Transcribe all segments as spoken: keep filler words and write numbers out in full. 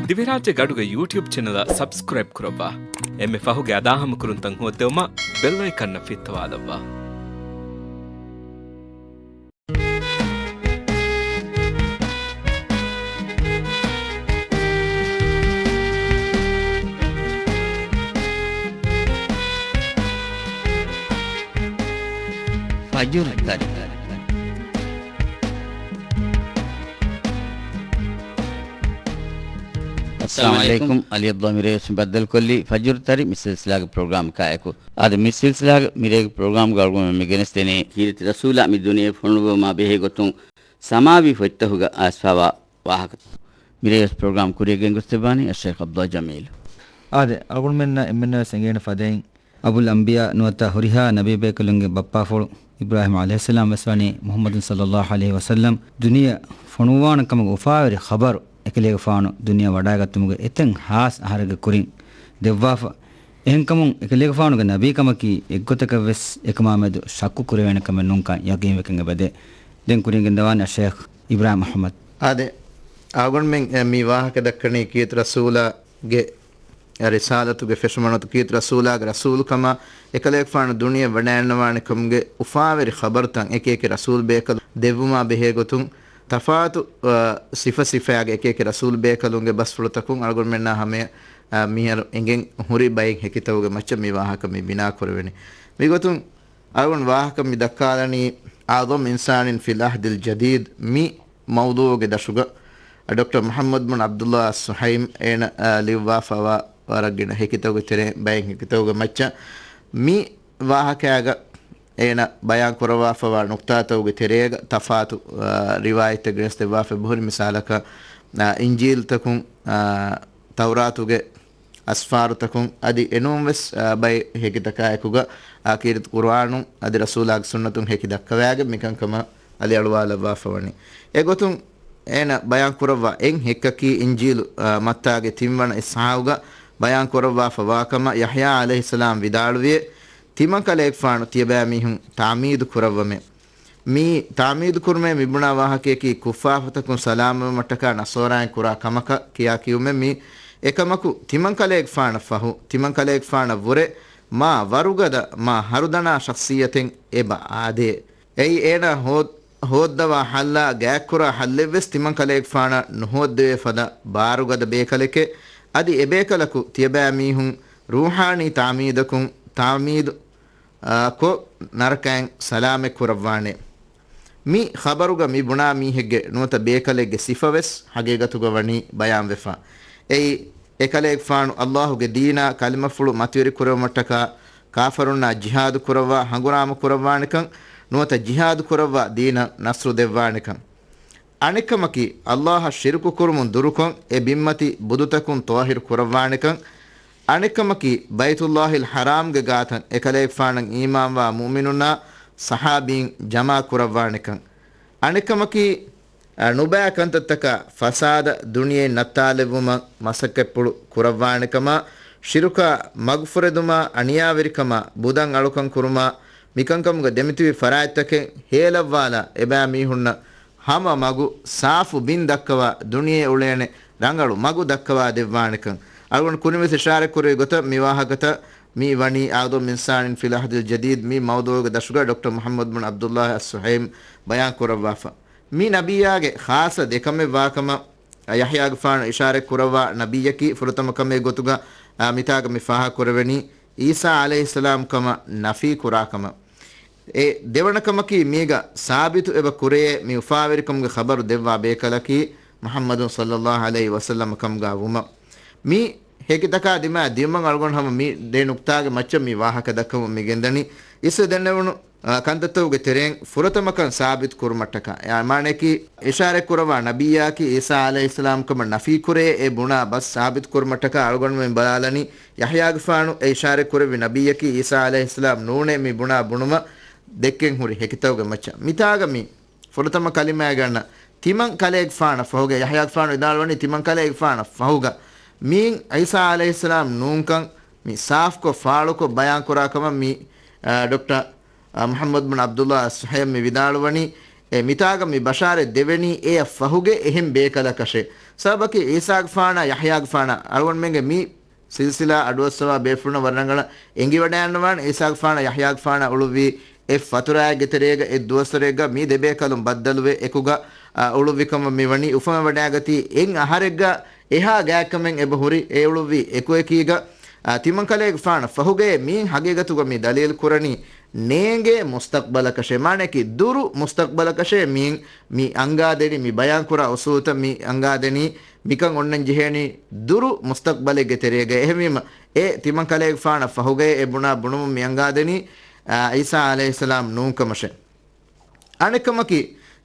ދިވެހިރާއްޖޭގެ އަޑުގެ ޔޫޓިއުބް ޗެނަލަށް ސަބްސްކްރައިބް ކުރައްވާ. އެންމެ ފަހުގެ އަދާހަމަކުރުންތައް ހޯއްދެވުމަށް ބެލް އައިކަންއަށް ފިއްތަވާލައްވާ. ފަޖުރު ތަރި. އައްސަލާމު އަލައިކުމް. އަލީ އަބްދުﷲ މިރޭވެސް ބައްދަލުކޮށްލީ ފަޖުރު ތަރި މި ސިލްސިލާގެ ޕްރޮގްރާމަކާއެކު. އަދި މި ސިލްސިލާގެ މިރޭގެ ޕްރޮގްރާމްގަ އަޅުގަނޑުމެން މި ގެނެސްދެނީ، ކީރިތި ރަސޫލާ މި ދުނިޔެ ފޮނުއްވުމާ ބެހޭ ގޮތުން ސަމާވީ ފޮތްތަކުގަ އައިސްފައިވާ ވާހަކަ. މިރޭވެސް ޕްރޮގްރާމް ކުރިޔަށް ގެންގޮސްދެއްވާނީ އައްޝައިޚް އަބްދުﷲ ޖަމީލް. އާދެ، އަޅުގަނޑުމެންނަށް އެންމެންނަށް ވެސް އެނގޭނެ ފަދައިން، އަބުލް އަންބިޔާ ނުވަތަ ހުރިހާ ނަބީބޭކަލުންގެ ބައްޕާފުޅު އިބްރާހީމް ޢަލައިހިއްސަލާމް ވެސް ވަނީ މުޙައްމަދު ޞައްލައްލާހު ޢަލައިހި ވަސައްލަމް ދުނިޔެ ފޮނުއްވާނެ ކަމުގެ އުފާވެރި ޚަބަރު އެކަލޭގެފާނު ދުނިޔެ ވަޑައިގަތުމުގެ އެތައް ހާސް އަހަރެއްގެ ކުރިން ދެއްވާފަ. އެހެންކަމުން އެކަލޭގެފާނުގެ ނަބީކަމަކީ އެއްގޮތަކަށް ވެސް އެކަމާމެދު ޝައްކު ކުރެވޭނެ ކަމެއް ނޫންކަން ޔަގީންވެގެން އެބަދޭ. ދެން ކުރިން ގެންދަވާނެ އައްޝައިޚް އިބްރާހީމް އަޙްމަދު. އާދެ، އަޅުގަނޑުމެން މި ވާހަކަ ދައްކަނީ ކީރިތި ރަސޫލާގެ އެ ރިސާލަތުގެ ފެށުމަށް ނުވަތަ ކީރިތި ރަސޫލާގެ ރަސޫލުކަމާ، އެކަލޭގެފާނު ދުނިޔެ ވަޑައިންނަވާނެ ކަމުގެ އުފާވެރި ޚަބަރުތައް އެކިއެކި ރަސޫލް ބޭކަލުން ދެއްވުމާ ބެހޭ ގޮތުން، ތަފާތު، އަ، ސިފަ ސިފައިގެ އެކިއެކި ރަސޫލް ބޭކަލުންގެ ބަސްފުޅުތަކުން އަޅުގަނޑުމެންނާ ހަމަޔަށް، އަ، މިހާރު އެނގެން ހުރި ބައެއް ހެކިތަކުގެ މައްޗަށް މި ވާހަކަ މި ބިނާ ކުރެވެނީ. މިގޮތުން އަޅުގަނޑު ވާހަކަ މި ދައްކާލަނީ أعظم إنسان في العهد الجديد މި މައުޟޫޢުގެ ދަށުގަ ޑޮކްޓަރ މުޙައްމަދު ބުން ޢަބްދުﷲ އައްސުހައިމް އޭނަ، އަ، ލިޔުއްވާފައިވާ ވަރަށް ގިނަ ހެކިތަކުގެ ތެރެއިން ބައެއް ހެކިތަކުގެ މައްޗަށް މި ވާހަކައިގަ އޭނަ ބަޔާން ކުރައްވާފައިވާ ނުކްތާތަކުގެ ތެރޭގަ ތަފާތު، އަ، ރިވާޔަތްތައް ގެނެސްދެއްވާފަ އެބަހުރި. މިސާލަކަށް، އަ، އިންޖީލްތަކުން، އަ، ތައުރާތުގެ އަސްފާރުތަކުން އަދި އެނޫންވެސް، އާ، ބައެއް ހެކިތަކާއެކުގަ، އާ، ކީރިތި ޤުރުއާނުން އަދި ރަސޫލާގެ ސުންނަތުން ހެކި ދައްކަވާގެން މިކަންކަމަށް އަލި އަޅުވާލައްވާފަވަނީ. އެގޮތުން އޭނަ ބަޔާން ކުރައްވާ އެއް ހެއްކަކީ އިންޖީލު، އާ، މައްތާގެ ތިންވަނަ އިޞްޙާޙުގަ ބަޔާން ކުރައްވާފަ ވާކަމަށް ޔަޙްޔާ ޢަލައިހިއްސަލާމް ވިދާޅުވިއޭ، ތިމަންކަލޭގެފާނު ތިޔަބައިމީހުން ތާމީދު ކުރައްވަމޭ. މި ތާމީދު ކުރުމޭ މިބުނާ ވާހަކަޔަކީ ކުއްފާފަތަކުން ސަލާމަތްވުމަށްޓަކާ ނަޞާރާއިން ކުރާ ކަމަކަށް ކިޔާ ކިޔުމެއް މީ. އެކަމަކު ތިމަންކަލޭގެފާނަށް ފަހު، ތިމަންކަލޭގެފާނަށް ވުރެ މާ ވަރުގަދަ، މާ ހަރުދަނާ ޝަޚްޞިއްޔަތެއް އެބަ އާދޭ. އެއީ އޭނާ ހޯ-، ހޯއްދަވާ ޙައްލާ ގާތްކުރާ ޙައްލެއްވެސް ތިމަންކަލޭގެފާނަށް ނުހޯއްދެވޭ ފަދަ ބާރުގަދަ ބޭކަލެކޭ. އަދި އެބޭކަލަކު ތިޔަބައިމީހުން ރޫޙާނީ ތާމީދަކުން ތާމީދު އާ، ކޮށް ނަރަކައިން ސަލާމަތް ކުރައްވާނެ. މި ޚަބަރުގަ މި ބުނާ މީހެއްގެ ނުވަތަ ބޭކަލެއްގެ ސިފަވެސް ހަގީގަތުގަ ވަނީ ބަޔާންވެފަ. އެއީ، އެކަލޭގެފާނު އައްލާހުގެ ދީނާ ކަލިމަފުޅު މަތިވެރި ކުރެވުމަށްޓަކާ ކާފަރުންނާ ޖިހާދު ކުރައްވާ ހަނގުރާމަ ކުރައްވާނެކަން، ނުވަތަ ޖިހާދު ކުރައްވާ ދީނަށް ނަޞްރު ދެއްވާނެކަން. އަނެއްކަމަކީ، އައްލާހަށް ޝިރުކު ކުރުމުން ދުރުކޮށް، އެ ބިންމަތި ބުދުތަކުން ޠާހިރު ކުރައްވާނެކަން. އަނެއްކަމަކީ، ބައިތުއްލާހިލް ޙަރާމްގެ ގާތަށް އެކަލޭގެފާނަށް އީމާންވާ މުއުމިނުންނާ ޞަޙާބީން ޖަމާ ކުރައްވާނެކަން. އަނެއްކަމަކީ، އަ، ނުބައި ކަންތައްތަކާ ފަސާދަ ދުނިޔެއިން ނައްތާލެއްވުމަށް މަސައްކަތްޕުޅު ކުރައްވާނެކަމާ، ޝިރުކާ، މަގުފުރެދުމާ، އަނިޔާވެރިކަމާ، ބުދަށް އަޅުކަން ކުރުމާ، މިކަންކަމުގެ ދެމިތިބި ފަރާތްތަކެއް ހޭލައްވާލާ، އެބައިމީހުންނަށް ހަމަ މަގު ސާފު ބިން ދައްކަވާ، ދުނިޔެ އުޅޭނެ ރަނގަޅު މަގު ދައްކަވާ ދެއްވާނެކަން. އަޅުގަނޑު ކުރިންވެސް އިޝާރަތް ކުރެއްވި ގޮތަށް މި ވާހަކަތައް މި ވަނީ أعظم إنسان في العهد الجديد މި މައުޟޫޢުގެ ދަށުގަ ޑޮކްޓަރ މުޙައްމަދު ބުން ޢަބްދުއްލާހި އައްސުހައިމް ބަޔާން ކުރައްވާފަ. މި ނަބިއްޔާގެ ޚާއްޞަ ދެކަމެއް ވާކަމަށް ޔަޙްޔާގެފާނު އިޝާރަތް ކުރައްވާ ނަބިއްޔަކީ ފުރަތަމަ ކަމެއް ގޮތުގަ، އާ، މިތާގަ މި ފާހަގަ ކުރެވެނީ އީސާ ޢަލައިހިއްސަލާމް ކަމަށް ނަފީ ކުރާ ކަމަށް. އެ ދެވަނަ ކަމަކީ، މީގަ ސާބިތު އެބަ ކުރެޔޭ މި އުފާވެރިކަމުގެ ޚަބަރު ދެއްވާ ބޭކަލަކީ މުޙައްމަދު ޞައްލައްލާހު ޢަލައިހި ވަސައްލަމަ ކަމުގަ ވުމަށް. މި ހެކިތަކާ ދިމާ ދިޔުމަށް އަޅުގަނޑު ހަމަ މި ދެ ނުކްތާގެ މައްޗަށް މި ވާހަކަ ދައްކަމުން މި ގެންދަނީ. އިސްވެ ދެންނެވުނު، އާ، ކަންތައްތަކުގެ ތެރެއިން ފުރަތަމަކަން ސާބިތު ކުރުމަށްޓަކާ. އެ މާނަޔަކީ، އިޝާރަތް ކުރައްވާ ނަބިއްޔާއަކީ އީސާ ޢަލައިހިއްސަލާމް ކަމަށް ނަފީ ކުރޭ އެ ބުނާ ބަސް ސާބިތު ކުރުމަށްޓަކާ އަޅުގަނޑުމެން ބަލާލަނީ، ޔަޙްޔާގެފާނު އެ އިޝާރަތް ކުރެއްވި ނަބިއްޔަކީ އީސާ ޢަލައިހިއްސަލާމް ނޫނޭ މި ބުނާ ބުނުމަށް ދެއްކެން ހުރި ހެކިތަކުގެ މައްޗަށް. މިތާގަ މި ފުރަތަމަ ކަލިމާގަންނަ ތިމަން ކަލޭގެފާނަށް ފަހުގަ، ޔަޙްޔާގެފާނު ވިދާޅުވަނީ ތިމަން ކަލޭގެފާނަށް ފަހުގަ މީން ޢީސާ ޢަލައިހިއްސަލާމް ނޫންކަން މި ސާފްކޮށް ފާޅުކޮށް ބަޔާން ކުރާ ކަމަށް މި، އާ، ޑޮކްޓަރ، އާ، މުޙައްމަދު ބިން ޢަބްދުއްލާ އައްސުހައިމް މި ވިދާޅުވަނީ، އެ މިތާގަ މި ބަޝާރަތް ދެވެނީ އެޔަށް ފަހުގެ އެހެން ބޭކަލަކަށޭ. ސަބަބަކީ އީސާގެފާނާ ޔަޙްޔާގެފާނާ އަޅުގަނޑުމެންގެ މި ސިލްސިލާ އަޑުއައްސަވާ ބޭފުޅުންނަށް ވަރަށް ރަނގަޅަށް އެނގިވަޑައިގަންނަވާނެ. އީސާގެފާނާ ޔަޙްޔާގެފާނާ އުޅުއްވީ އެއް ފަތުރާއެއްގެ ތެރޭގަ އެއް ދުވަސްވަރެއްގަ މި ދެބޭކަލުން ބައްދަލުވެ އެކުގަ، އާ، އުޅުއްވިކަމަށް މި ވަނީ. އުފަންވެވަޑައިގަތީ އެއް އަހަރެއްގަ އެހާ ގާތްކަމެއް އެބަ ހުރި. އެ އުޅުއްވީ އެކުއެކީގަ، އާ، ތިމަންކަލޭގެފާނަށް ފަހުގައޭ މީން ހަގީގަތުގަ މި ދަލީލު ކުރަނީ ނޭނގޭ މުސްތަޤްބަލަކަށޭ، މާނައަކީ ދުރު މުސްތަޤްބަލަކަށޭ މީން މި އަންގާދެނީ، މި ބަޔާންކުރާ އުސޫލުތައް މި އަންގާދެނީ، މިކަން އޮންނަން ޖެހޭނީ ދުރު މުސްތަޤްބަލެއްގެ ތެރޭގަ. އެހެންވީމަ، އެ ތިމަންކަލޭގެފާނަށް ފަހުގައޭ އެ ބުނާ ބުނުމުން މި އަންގާދެނީ، އާ، ޢީސާ ޢަލައިހިއްސަލާމް ނޫންކަމަށޭ. އަނެއްކަމަކީ،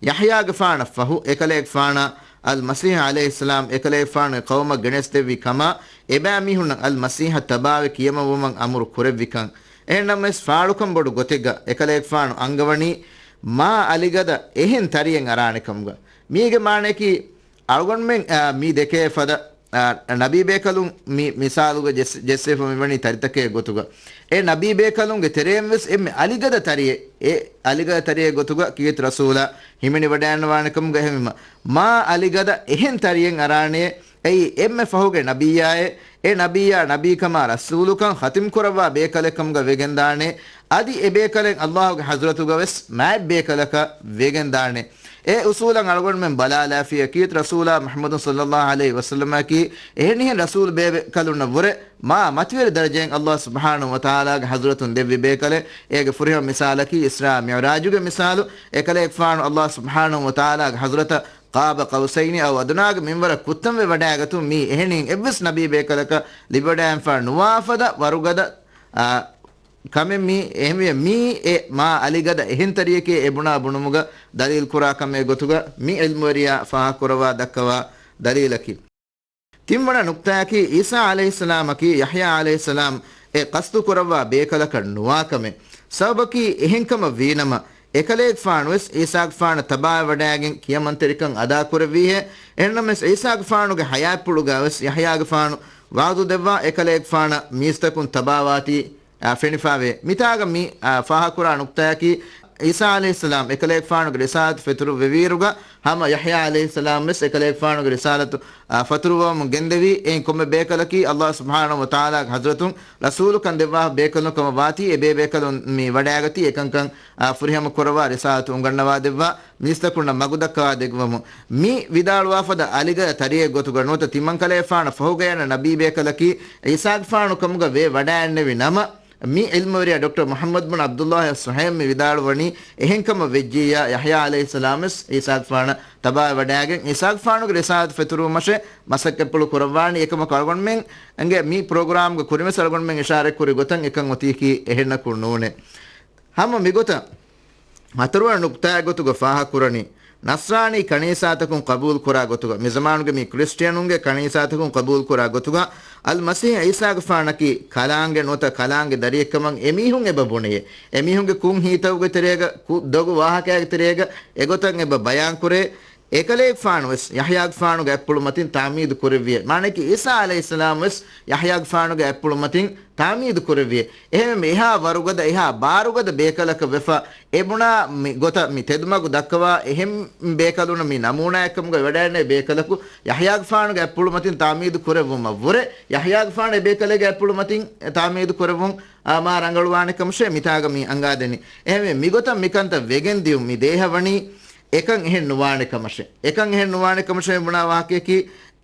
ޔަޙްޔާގެފާނަށް ފަހު އެކަލޭގެފާނަށް އަލްމަސީޙް ޢަލައިހިއްސަލާމް އެކަލޭގެފާނުގެ ޤައުމަށް ގެނެސްދެއްވި ކަމަށް، އެބައިމީހުންނަށް އަލްމަސީޙަށް ތަބާވެ ކިޔަމަންވުމަށް އަމުރު ކުރެއްވިކަން. އެހެންނަމަވެސް، ފާޅުކަން ބޮޑު ގޮތެއްގަ އެކަލޭގެފާނު އަންގަވަނީ މާ އަލިގަދަ އެހެން ތަރިއެއް އަރާނެ ކަމުގަ. މީގެ މާނައަކީ، އަޅުގަނޑުމެން، އާ، މި ދެކޭ ފަދަ، އާ، ނަބީބޭކަލުން މި މިސާލުގަ ޖެއްސ-، ޖެއްސެފަ މިވަނީ ތަރިތަކެއް ގޮތުގަ. އެ ނަބީބޭކަލުންގެ ތެރެއިން ވެސް އެންމެ އަލިގަދަ ތަރިއެއް، އެ އަލިގަދަ ތަރިއެއް ގޮތުގަ ކީރިތި ރަސޫލާ ހިމެނިވަޑައިގަންނަވާނެ ކަމުގަ. އެހެންވީމަ، މާ އަލިގަދަ އެހެން ތަރިއެއް އަރާނެ. އެއީ އެންމެ ފަހުގެ ނަބިއްޔާއޭ، އެ ނަބިއްޔާ ނަބީކަމާ ރަސޫލުކަން ޚަތިމް ކުރައްވާ ބޭކަލެއް ކަމުގަ ވެގެންދާނެ. އަދި އެ ބޭކަލެއް ﷲ ގެ ޙަޟްރަތުގަ ވެސް މާތް ބޭކަލަކަށް ވެގެންދާނެ. އެ އުޞޫލަށް އަޅުގަނޑުމެން ބަލާލާފިޔަ، ކީރިތި ރަސޫލާ މުޙައްމަދު ޞައްލައްލާހު ޢަލައިހި ވަސައްލަމަކީ އެހެނިހެން ރަސޫލު ބޭކަލުންނަށް ވުރެ މާ މަތިވެރި ދަރަޖައެއް ﷲ ސުބްޙާނަހު ވަތަޢާލާގެ ޙަޟްރަތުން ދެއްވި ބޭކަލެއް. އޭގެ ފުރިހަމަ މިސާލަކީ އިސްރާ މިޢުރާޖުގެ މިސާލު. އެކަލޭގެފާނު ﷲ ސުބްޙާނަހު ވަތަޢާލާގެ ޙަޟްރަތަށް ޤާބަ ޤައުސައިނި އައު އަދުނާގެ މިންވަރަށް ކުއްތަންވެ ވަޑައިގަތުން މީ އެހެނިހެން އެއްވެސް ނަބީ ބޭކަލަކަށް ލިބިވަޑައިގެންފާ ނުވާ ފަދަ ވަރުގަދަ، އާ، ކަމެއް މީ. އެހެންވެ، މީ އެ މާ އަލިގަދަ އެހެން ތަރިއެކޭ އެ ބުނާ ބުނުމުގަ ދަލީލް ކުރާ ކަމެއް ގޮތުގަ މި ޢިލްމުވެރިޔާ ފާހަގަކުރައްވާ ދައްކަވާ ދަލީލަކީ. ތިންވަނަ ނުކްތާއަކީ، ޢީސާ ޢަލައިހިއްސަލާމަކީ ޔަޙްޔާ ޢަލައިހިއްސަލާމް އެ ޤަޞްދު ކުރައްވާ ބޭކަލަކަށް ނުވާ ކަމެއް. ސަބަބަކީ އެހެންކަމަށް ވީނަމަ، އެކަލޭގެފާނުވެސް ޢީސާގެފާނަށް ތަބާވެވަޑައިގެން ކިޔަމަންތެރިކަން އަދާކުރެއްވީހޭ. އެހެންނަމަވެސް، ޢީސާގެފާނުގެ ޙަޔާތްޕުޅުގަވެސް ޔަޙްޔާގެފާނު ވަޢުދު ދެއްވާ އެކަލޭގެފާނަށް މީސްތަކުން ތަބާވާތީ، އާ، ފެނިފާވޭ. މިތާގަ މި، އާ، ފާހަގަކުރާ ނުކްތާއަކީ، ޢީސާ ޢަލައިހިއްސަލާމް އެކަލޭގެފާނުގެ ރިސާލަތު ފެތުރުއްވެވިއިރުގަ، ހަމަ ޔަޙްޔާ ޢަލައިހިއްސަލާމް ވެސް އެކަލޭގެފާނުގެ ރިސާލަތު، އާ، ފަތުރުވަމުން ގެންދެވީ. އެއިން ކޮންމެ ބޭކަލަކީ ﷲ ސުބްޙާނަހު ވަތަޢާލާގެ ޙަޟްރަތުން ރަސޫލުކަން ދެއްވާ ބޭކަލުން ކަމަށް ވާތީ، އެ ބޭބޭކަލުން މި ވަޑައިގަތީ އެކަންކަން، އާ، ފުރިހަމަ ކުރައްވާ ރިސާލަތު އުނގަންނަވާ ދެއްވާ މީސްތަކުންނަށް މަގުދައްކަވާ ދެއްވަމުން. މި ވިދާޅުވާ ފަދަ އަލިގަދަ ތަރިއެއް ގޮތުގަ ނުވަތަ ތިމަންކަލޭގެފާނަށް ފަހުގައި އަންނަ ނަބީ ބޭކަލަކީ ޢީސާގެފާނު ކަމުގަ ވެ ވަޑައިގެންނެވި ނަމަ، މި ޢިލްމުވެރިޔާ ޑޮކްޓަރ މުޙައްމަދު ބުން ޢަބްދުﷲ އައްސުހައިމް މި ވިދާޅުވަނީ، އެހެންކަމަށް ވެއްޖިއްޔާ، ޔަޙްޔާ ޢަލައިހިއްސަލާމް ވެސް ޢީސާގެފާނަށް ތަބާވެވަޑައިގެން، ޢީސާގެފާނުގެ ރިސާލަތު ފެތުރުވުމަށޭ މަސައްކަތްޕުޅު ކުރައްވާނީ. އެކަމަކު އަޅުގަނޑުމެންގެ މި ޕްރޮގްރާމްގެ ކުރިންވެސް އަޅުގަނޑުމެން އިޝާރަތްކުރި ގޮތަށް އެކަން އޮތީކީ އެހެންނަކު ނޫނޭ. ހަމަ މިގޮތަށް ހަތަރުވަނަ ނުކްތާއެއް ގޮތުގަ ފާހަގަކުރަނީ، ނަޞްރާނީ ކަނީސާތަކުން ޤަބޫލުކުރާ ގޮތުގަ، މިޒަމާނުގެ މި ކްރިސްޓިއަނުންގެ ކަނީސާތަކުން ޤަބޫލުކުރާ ގޮތުގަ، އަލްމަސީޙް ޢީސާގެފާނަކީ ކަލާނގެ ނުވަތަ ކަލާނގެ ދަރިއެއްކަމަށް އެމީހުން އެބަ ބުނެޔޭ. އެމީހުންގެ ކުށް ހިތްތަކުގެ ތެރޭގަ، ކުށް ދޮގު ވާހަކައިގެ ތެރޭގަ އެގޮތަށް އެބަ ބަޔާންކުރޭ. އެކަލޭގެފާނުވެސް ޔަޙްޔާގެފާނުގެ އަތްޕުޅު މަތިން ތާމީދު ކުރެއްވިޔޭ. މާނައަކީ ޢީސާ ޢަލައިހިއްސަލާމްވެސް ޔަޙްޔާގެފާނުގެ އަތްޕުޅު މަތިން ތާމީދު ކުރެއްވިޔޭ. އެހެންވެ، އެހާ ވަރުގަދަ، އެހާ ބާރުގަދަ ބޭކަލަކަށް ވެފަ، އެބުނާ މި ގޮތަށް މި ތެދުމަގު ދައްކަވާ އެހެން ބޭކަލުންނަށް މި ނަމޫނާއެއްކަމުގަ ވަޑައިގެންނެވި ބޭކަލަކު ޔަޙްޔާގެފާނުގެ އަތްޕުޅު މަތިން ތާމީދު ކުރެއްވުމަށްވުރެ، ޔަޙްޔާގެފާނު އެބޭކަލެއްގެ އަތްޕުޅު މަތިން ތާމީދު ކުރެއްވުން، އާ، މާ ރަނގަޅުވާނެ ކަމަށޭ މިތާގަ މި އަނގާދެނީ. އެހެންވެ، މިގޮތަށް މިކަންތައް ވެގެން ދިޔުން މި ދޭހަވަނީ އެކަން އެހެން ނުވާނެ ކަމަށޭ. އެކަން އެހެން ނުވާނެ ކަމަށޭ ބުނާ ވާހަކަޔަކީ،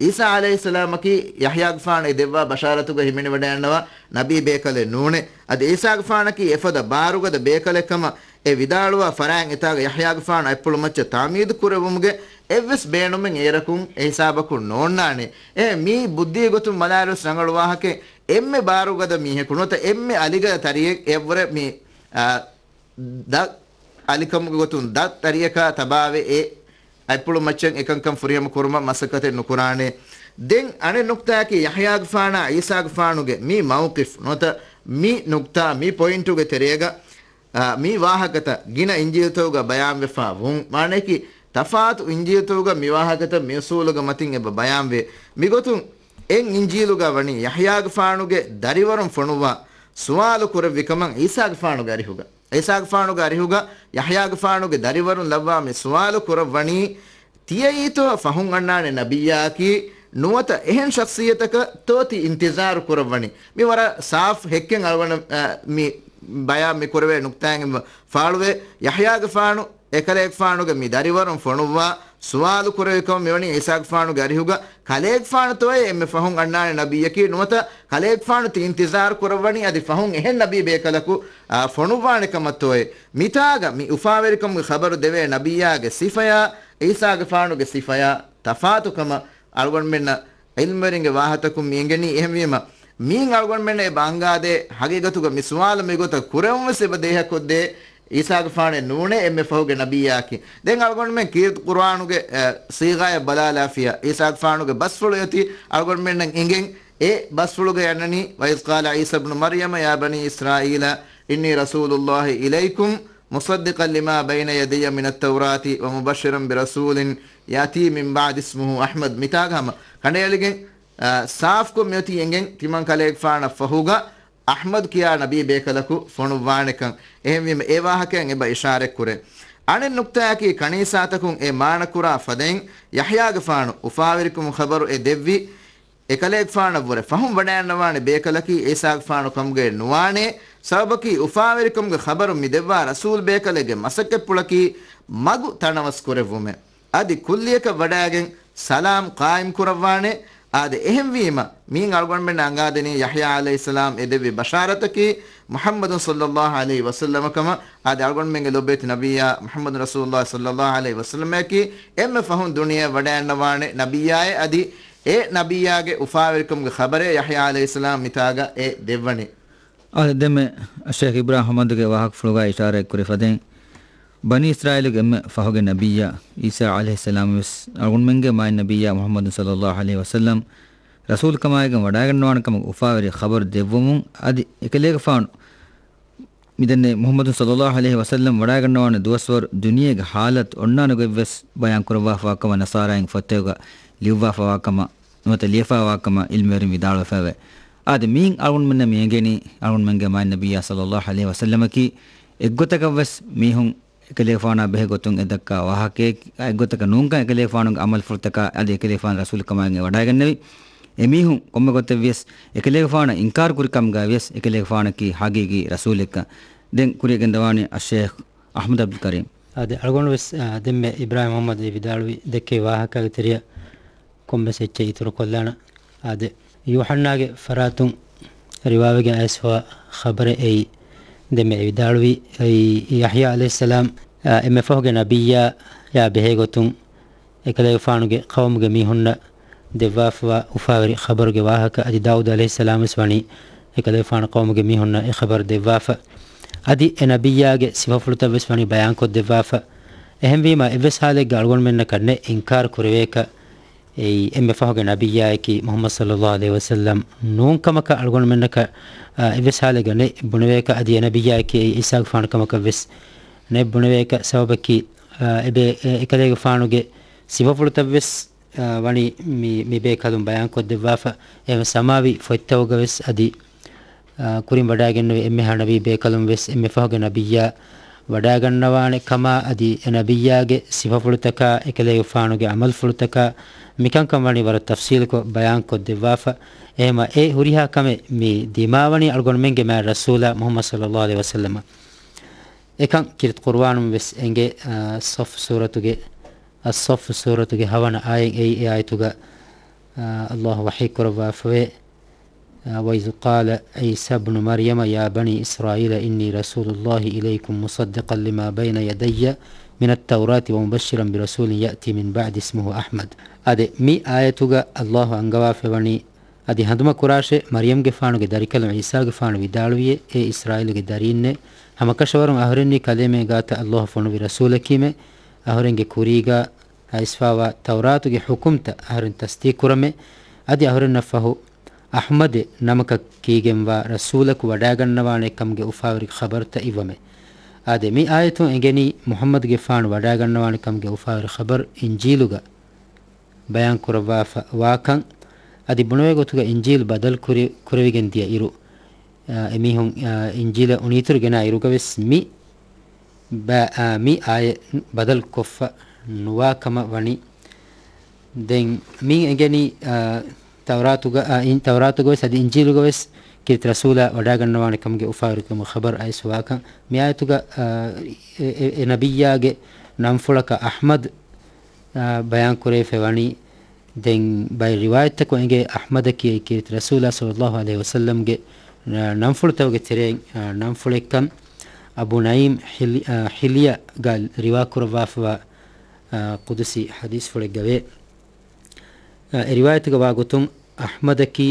ޢީސާ ޢަލައިހިއްސަލާމަކީ ޔަޙްޔާގެފާނު އެ ދެއްވާ ބަޝާރަތުގަ ހިމެނިވަޑައިގަންނަވާ ނަބީ ބޭކަލެއް ނޫނޭ. އަދި ޢީސާގެފާނަކީ އެފަދަ ބާރުގަދަ ބޭކަލެއް ކަމަށް އެ ވިދާޅުވާ ފަރާތް އެތާގަ ޔަޙްޔާގެފާނު އަތްޕުޅު މައްޗަށް ތާމީދު ކުރެއްވުމުގެ އެއްވެސް ބޭނުމެއް އޭރަކުން އެ ހިސާބަކުން ނޯންނާނެ. އެ މީ ބުއްދީ ގޮތުން ބަލާއިރުވެސް ރަނގަޅު ވާހަކައެއް. އެންމެ ބާރުގަދަ މީހަކު ނުވަތަ އެންމެ އަލިގަދަ ތަރިއެއް އެއަށްވުރެ މި، އާ، ދަށް އަލިކަމުގެ ގޮތުން ދަށް ތަރިއަކާ ތަބާވެ އެ އަތްޕުޅު މައްޗަށް އެކަންކަން ފުރިހަމަ ކުރުމަށް މަސައްކަތެއް ނުކުރާނެ. ދެން އަނެއް ނުކްތާއަކީ ޔަޙްޔާގެފާނާ ޢީސާގެފާނުގެ މި މައުޤިފް ނުވަތަ މި ނުކްތާ، މި ޕޮއިންޓުގެ ތެރޭގަ، އާ، މި ވާހަކަތައް ގިނަ އިންޖީލުތަކުގަ ބަޔާންވެފާ ވުން. މާނައަކީ، ތަފާތު އިންޖީލުތަކުގަ މި ވާހަކަތައް މި އުސޫލުގެ މަތިން އެބަ ބަޔާންވޭ. މިގޮތުން އެއް އިންޖީލުގަ ވަނީ ޔަޙްޔާގެފާނުގެ ދަރިވަރުން ފޮނުއްވާ ސުވާލު ކުރެއްވި ކަމަށް ޢީސާގެފާނުގެ އަރިހުގަ. ޢީސާގެފާނުގެ އަރިހުގަ ޔަޙްޔާގެފާނުގެ ދަރިވަރުން ލައްވާ މި ސުވާލު ކުރައްވަނީ، ތިޔައީތޯ ފަހުން އަންނާނެ ނަބިއްޔާއަކީ ނުވަތަ އެހެން ޝަޚްޞިއްޔަތަކަށްތޯ ތި އިންތިޒާރު ކުރައްވަނީ؟ މި ވަރަށް ސާފް ހެއްކެއް އަޅުގަނޑަށް، އަ، މި ބަޔާން މި ކުރެވޭ ނުކްތާއިން ފާޅުވޭ. ޔަޙްޔާގެފާނު އެކަލޭގެފާނުގެ މި ދަރިވަރުން ފޮނުއްވާ ސުވާލު ކުރެވި ކަމަށް މިވަނީ އީސާގެފާނުގެ އަރިހުގަ ކަލޭގެފާނުތޯއޭ އެންމެ ފަހުން އަންނާނެ ނަބިއްޔަކީ ނުވަތަ ކަލޭގެފާނު ތި އިންތިޒާރު ކުރައްވަނީ އަދި ފަހުން އެހެން ނަބީ ބޭކަލަކު، އާ، ފޮނުއްވާނެ ކަމަށްތޯއޭ؟ މިތާގަ މި އުފާވެރިކަމުގެ ޚަބަރު ދެވޭ ނަބިއްޔާގެ ސިފަޔާ އީސާގެފާނުގެ ސިފަޔާ ތަފާތުކަމަށް އަޅުގަނޑުމެންނަށް ޢިލްމުވެރިންގެ ވާހަކަތަކުން މި އެނގެނީ. އެހެންވީމަ، މީން އަޅުގަނޑުމެންނަށް އެބަ އަންގާދޭ ހަގީގަތުގަ މި ސުވާލު މިގޮތަށް ކުރެވުންވެސް އެބަ ދޭހަކޮށްދޭ، އީސާގެފާނެއް ނޫނޭ އެންމެ ފަހުގެ ނަބިއްޔާއަކީ. ދެން އަޅުގަނޑުމެން ކީރިތި ޤުރުއާނުގެ، އަ، ޞީޣާއަށް ބަލާލާފިޔާ، އީސާގެފާނުގެ ބަސްފުޅު އޮތީ އަޅުގަނޑުމެންނަށް އެނގެން، އެ ބަސްފުޅުގައި އަންނަނީ، "وإذ قال عيسى ابن مريم يا بني إسرائيل إني رسول الله إليكم مصدقا لما بين يدي من التوراة ومبشرا برسول يأتي من بعدي اسمه أحمد." މިތާގަ ހަމަ ކަނޑައެޅިގެން، އާ، ސާފްކޮށް މިއޮތީ އެނގެން ތިމަން ކަލޭގެފާނަށް ފަހުގަ އަޙްމަދު ކިޔާ ނަބީ ބޭކަލަކު ފޮނުއްވާނެކަން. އެހެންވީމަ، އެ ވާހަކައިން އެބަ އިޝާރަތްކުރޭ. އަނެއް ނުކްތާއަކީ، ކަނީސާތަކުން އެ މާނަކުރާ ފަދައިން، ޔަޙްޔާގެފާނު އުފާވެރިކަމުގެ ޚަބަރު އެ ދެއްވި އެކަލޭގެފާނަށްވުރެ ފަހުން ވަޑައިގަންނަވާނެ ބޭކަލަކީ އީސާގެފާނު ކަމުގައެއް ނުވާނޭ. ސަބަބަކީ، އުފާވެރިކަމުގެ ޚަބަރު މި ދެއްވާ ރަސޫލް ބޭކަލެއްގެ މަސައްކަތްޕުޅަކީ މަގު ތަނަވަސް ކުރެއްވުމޭ. އަދި ކުއްލިއަކަށް ވަޑައިގެން ސަލާމް ޤާއިމް ކުރައްވާނެ. އާދެ، އެހެންވީމަ، މިއިން އަޅުގަނޑުމެންނަށް އަންގާދެނީ ޔަޙްޔާ ޢަލައިހިއްސަލާމް އެ ދެއްވި ބަޝާރަތަކީ މުޙައްމަދު ޞައްލައްލާހު ޢަލައިހި ވަސައްލަމަ ކަމަށް. އާދެ، އަޅުގަނޑުމެންގެ ލޮބުވެތި ނަބިއްޔާ މުޙައްމަދު ރަސޫލުﷲ ޞައްލައްލާހު ޢަލައިހި ވަސައްލަމައަކީ އެންމެ ފަހުން ދުނިޔެއަށް ވަޑައިގަންނަވާނެ ނަބިއްޔާއޭ. އަދި އެ ނަބިއްޔާގެ އުފާވެރިކަމުގެ ޚަބަރޭ ޔަޙްޔާ ޢަލައިހިއްސަލާމް މިތާގަ އެ ދެއްވަނީ. އާދެ، ދެންމެ އައްޝައިޚް އިބްރާހިމް އަޙްމަދުގެ ވާހަކަފުޅުގައި އިޝާރަތްކުރި ފަދައިން، ބަނީ އިސްރާއީލުގެ އެންމެ ފަހުގެ ނަބިއްޔާ އީސާ ޢަލައިހިއްސަލާމް ވެސް އަޅުގަނޑުމެންގެ މާތް ނަބިއްޔާ މުޙައްމަދު ޞައްލައްލާހު ޢަލައިހި ވަސައްލަމް ރަސޫލުކަމާއިގެން ވަޑައިގަންނަވާނެ ކަމުގެ އުފާވެރި ޚަބަރު ދެއްވަމުން، އަދި އެކަލޭގެފާނު މިދެންނެވި މުޙައްމަދު ޞައްލައްލާހު ޢަލައިހި ވަސައްލަމް ވަޑައިގަންނަވާނެ ދުވަސްވަރު ދުނިޔޭގެ ޙާލަތު އޮންނާނެ ގޮތްވެސް ބަޔާން ކުރައްވާފަވާ ކަމަށް ނަޞާރާއިން ފޮތެއްގަ ލިޔުއްވާފަވާ ކަމަށް ނުވަތަ ލިޔެފަވާ ކަމަށް ޢިލްމުވެރިން ވިދާޅުވެފައެވެ. އާދެ، މިއިން އަޅުގަނޑުމެންނަށް މި އެނގެނީ، އަޅުގަނޑުމެންގެ މާތް ނަބިއްޔާ ޞައްލައްލާހު ޢަލައިހި ވަސައްލަމަކީ އެއްގޮތަކަށްވެސް މީހުން އެކަލޭގެފާނާ ބެހޭ ގޮތުން އެ ދައްކާ ވާހަކައެއް، އެއްގޮތަކަށް ނޫންކަން އެކަލޭގެފާނުގެ ޢަމަލުފުޅުތަކާ އަދި އެކަލޭގެފާނު ރަސޫލުކަމާއި ވަޑައިގެންނެވި އެމީހުން ކޮންމެ ގޮތެއްވިޔަސް އެކަލޭގެފާނަށް އިންކާރު ކުރި ކަމުގައިވިޔަސް އެކަލޭގެފާނަކީ ހަގީގީ ރަސޫލެއްކަން. ދެން ކުރިއަށް ގެންދަވާނީ އައްޝައިޚް އަޙްމަދު ޢަބްދުލް ކަރީމް. އާދެ، އަޅުގަނޑު ވެސް، އާ، ދެންމެ އިބްރާހިމް މުޙައްމަދު ވިދާޅުވި ދެއްކެވި ވާހަކައިގެ ތެރެއަށް ކޮންމެސް އެއްޗެއް އިތުރު ކޮށްލާނަން. އާދެ، ޔޫޙަންނާގެ ފަރާތުން ރިވާވެގެން އައިސްފަވާ ޚަބަރެއް އެއީ، ދެންމެ ވިދާޅުވި އެއީ، ޔަޙްޔާ ޢަލައިހިއްސަލާމް، އާ، އެންމެ ފަހުގެ ނަބިއްޔާޔާ ބެހޭގޮތުން އެކަލޭގެފާނުގެ ޤައުމުގެ މީހުންނަށް ދެއްވާފަވާ އުފާވެރި ޚަބަރުގެ ވާހަކަ. އަދި ދާއޫދު ޢަލައިހިއްސަލާމް ވެސް ވަނީ އެކަލޭގެފާނު ޤައުމުގެ މީހުންނަށް އެ ޚަބަރު ދެއްވާފަ. އަދި އެ ނަބިއްޔާގެ ސިފަފުޅުތައް ވެސް ވަނީ ބަޔާންކޮށްދެއްވާފަ. އެހެންވީމަ، އެއްވެސް ޙާލެއްގަ އަޅުގަނޑުމެންނަކަށް ނެއް އިންކާރު ކުރެވޭކަށް އެއީ، އެންމެ ފަހުގެ ނަބިއްޔާއަކީ މުޙައްމަދު ޞައްލައްލާހު ޢަލައިހި ވަސައްލަމް ނޫންކަމަކަށް އަޅުގަނޑުމެންނަކަށް، އާ، އެއްވެސް ޙާލެއްގަ ނެއް ބުނެވޭކަށް، އަދި އެ ނަބިއްޔާއަކީ އެއީ ޢީސާގެފާނު ކަމަކަށް ވެސް ނެއް ބުނެވޭކަށް. ސަބަބަކީ، އާ، އެބޭ، އެ، އެކަލޭގެފާނުގެ ސިފަފުޅުތައް ވެސް، އާ، ވަނީ މި، މި ބޭކަލުން ބަޔާންކޮށްދެއްވާފަ. އެހެން ސަމާވީ ފޮތްތަކުގަ ވެސް އަދި، އާ، ކުރިން ވަޑައިގެންނެވި އެންމެހާ ނަބީ ބޭކަލުން ވެސް އެންމެ ފަހުގެ ނަބިއްޔާ ވަޑައިގަންނަވާނެ ކަމާ އަދި އެ ނަބިއްޔާގެ ސިފަފުޅުތަކާ އެކަލޭގެފާނުގެ ޢަމަލުފުޅުތަކާ މިކަންކަން ވަނީ ވަރަށް ތަފްޞީލުކޮށް ބަޔާންކޮށްދެއްވާފަ. އެހެމަ އެ ހުރިހާ ކަމެއް މި ދިމާވަނީ އަޅުގަނޑުމެންގެ މާތް ރަސޫލާ މުޙައްމަދު ޞައްލައްލާހު ޢަލައިހި ވަސައްލަމަށް. އެކަން ކީރިތި ޤުރުއާނުން ވެސް އެނގޭ، އާ، ޞައްފު ސޫރަތުގެ، އައްޞައްފު ސޫރަތުގެ ހަވަނަ އާޔަތް އެއީ، އެ އާޔަތުގަ، އާ، ﷲ ވަޙީ ކުރައްވާފަވޭ، އާ، "وإذ قال عيسى ابن مريم يا بني إسرائيل إني رسول الله إليكم مصدقا لما بين يدي من التوراة ومبشرا برسول يأتي من بعدي اسمه أحمد." އާދެ، މި އާޔަތުގަ ﷲ އަންގަވާފަވަނީ، އަދި ހަނދުމަކުރާށޭ، މަރްޔަމްގެފާނުގެ ދަރިކަލުން ޢީސާގެފާނު ވިދާޅުވިއޭ، އޭ އިސްރާއީލުގެ ދަރީންނޭ، ހަމަކަށަވަރުން އަހަރެންނީ ކަލޭމެ ގާތަށް ﷲ ފޮނުވި ރަސޫލަކީމޭ، އަހަރެންގެ ކުރީގާ އައިސްފާވާ ތައުރާތުގެ ޙުކުމްތައް އަހަރެން ތަޞްދީޤުކުރަމޭ، އަދި އަހަރެންނަށްފަހު އަޙްމަދެއް ނަމަކަށް ކީގެންވާ ރަސޫލަކު ވަޑައިގަންނަވާނެ ކަމުގެ އުފާވެރި ޚަބަރުތައް އިއްވަމޭ. އާދެ، މި އާޔަތުން އެނގެނީ މުޙައްމަދުގެފާނު ވަޑައިގަންނަވާނެ ކަމުގެ އުފާވެރި ޚަބަރު އިންޖީލުގަ ބަޔާން ކުރައްވާފަ ވާކަން. އަދި ބުނެވޭ ގޮތުގަ އިންޖީލް ބަދަލު ކުރި، ކުރެވިގެން ދިޔަ އިރު، އާ، އެމީހުން، އާ، އިންޖީލަށް އުނިއިތުރު ގެނާ އިރުގަވެސް މި ބަ-، އާ، މި އާޔަތް ބަދަލު ކޮށްފަ ނުވާ ކަމަށް ވަނީ، ދެން މި އެނގެނީ، އާ، ތައުރާތުގަ، އާ، އިން-، ތައުރާތުގަވެސް އަދި އިންޖީލުގަވެސް ކީރިތި ރަސޫލާ ވަޑާގަންނަވާނެ ކަމުގެ އުފާވެރިކަމުގެ ޚަބަރު އައިސްފަވާކަން މި އާޔަތުގަ، އާ، އެ، އެ، އެ ނަބިއްޔާގެ ނަންފުޅަކަށް އަޙްމަދު، އާ، ބަޔާން ކުރެވިފައި ވަނީ. ދެން ބައެއް ރިވާޔަތްތަކުން އެނގޭ އަޙްމަދަކީ އެއީ ކީރިތި ރަސޫލާ ޞައްލައްލާހު ޢަލައިހި ވަސައްލަމްގެ، އާ، ނަންފުޅުތަކުގެ ތެރެއިން، އާ، ނަންފުޅެއްކަން އަބޫ ނަޢީމް ޙިލް-، އާ، ޙިލްޔަގަ ރިވާކުރައްވާފަވާ، އާ، ޤުދުސީ ޙަދީޘްފުޅެއްގަވޭ. އެ ރިވާޔަތުގަ ވާގޮތުން އަޙްމަދަކީ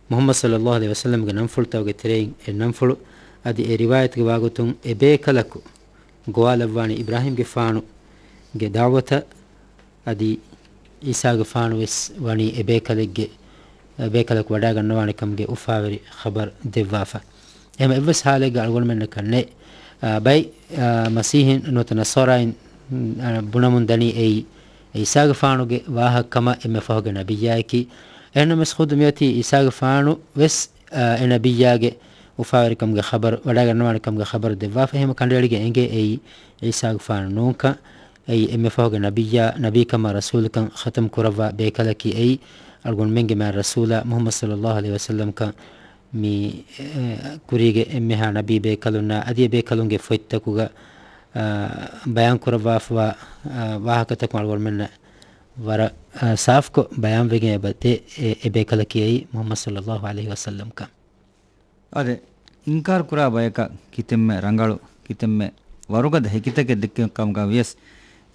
މުޙައްމަދު ޞައްލައްލާހު ޢަލައިހި ވަސައްލަމްގެ ނަންފުޅުތަކުގެ ތެރެއިން އެއް ނަންފުޅު. އަދި އެ ރިވާޔަތުގަ ވާގޮތުން އެ ބޭކަލަކު ގޮވާލައްވާނީ އިބްރާހީމްގެފާނުގެ ދަޢުވަތަށް، އަދި ޢީސާގެފާނު ވެސް ވަނީ އެ ބޭކަލެއްގެ، އެ ބޭކަލަކު ވަޑާގަންނަވާނެ ކަމުގެ އުފާވެރި ޚަބަރު ދެއްވާފަ. އެހެން އެއްވެސް ޙާލެއްގަ އަޅުގަނޑުމެންނަކަށް ނެތް. އާ، ބައެއް، އާ، މަސީޙީން ނުވަތަ ނަޞާރާއިން، އާ، ބުނަމުން ދަނީ އެއީ ޢީސާގެފާނުގެ ވާހަކަ ކަމަށް އެންމެ ފަހުގެ ނަބިއްޔާއަކީ. އެހެންނަމަވެސް ޚުދު މިއޮތީ ޢީސާގެފާނު ވެސް، އާ، އެ ނަބިއްޔާގެ އުފާވެރިކަމުގެ ޚަބަރު، ވަޑާގަންނަވާނެ ކަމުގެ ޚަބަރު ދެއްވާފަ. އެހެން ކަނޑައެޅިގެން އެނގޭ އެއީ ޢީސާގެފާނު ނޫންކަން. އެއީ އެންމެ ފަހުގެ ނަބިއްޔާ، ނަބީކަމާ ރަސޫލުކަން ޚަތަމް ކުރައްވާ ބޭކަލަކީ އެއީ އަޅުގަނޑުމެންގެ މާތް ރަސޫލާ މުޙައްމަދު ޞައްލައްލާހު ޢަލައިހި ވަސައްލަމްކަން. މި، އެ، ކުރީގެ އެންމެހާ ނަބީ ބޭކަލުންނާ އަދި އެ ބޭކަލުންގެ ފޮތްތަކުގަ، އާ، ބަޔާން ކުރައްވާފަވާ، އާ، ވާހަކަތަކުން އަޅުގަނޑުމެންނަށް ވަރަށް، އާ، ސާފުކޮށް ބަޔާންވެގެން އެބަ ދޭ އެ، އެ ބޭކަލަކީ އެއީ މުޙައްމަދު ޞައްލައްލާހު ޢަލައިހި ވަސައްލަމްކަން. އާދެ، އިންކާރު ކުރާ ބަޔަކަށް ކިތަންމެ ރަނގަޅު، ކިތަންމެ ވަރުގަދަ ހެކިތަކެއް ދެއްކެވި ކަމުގަ ވިޔަސް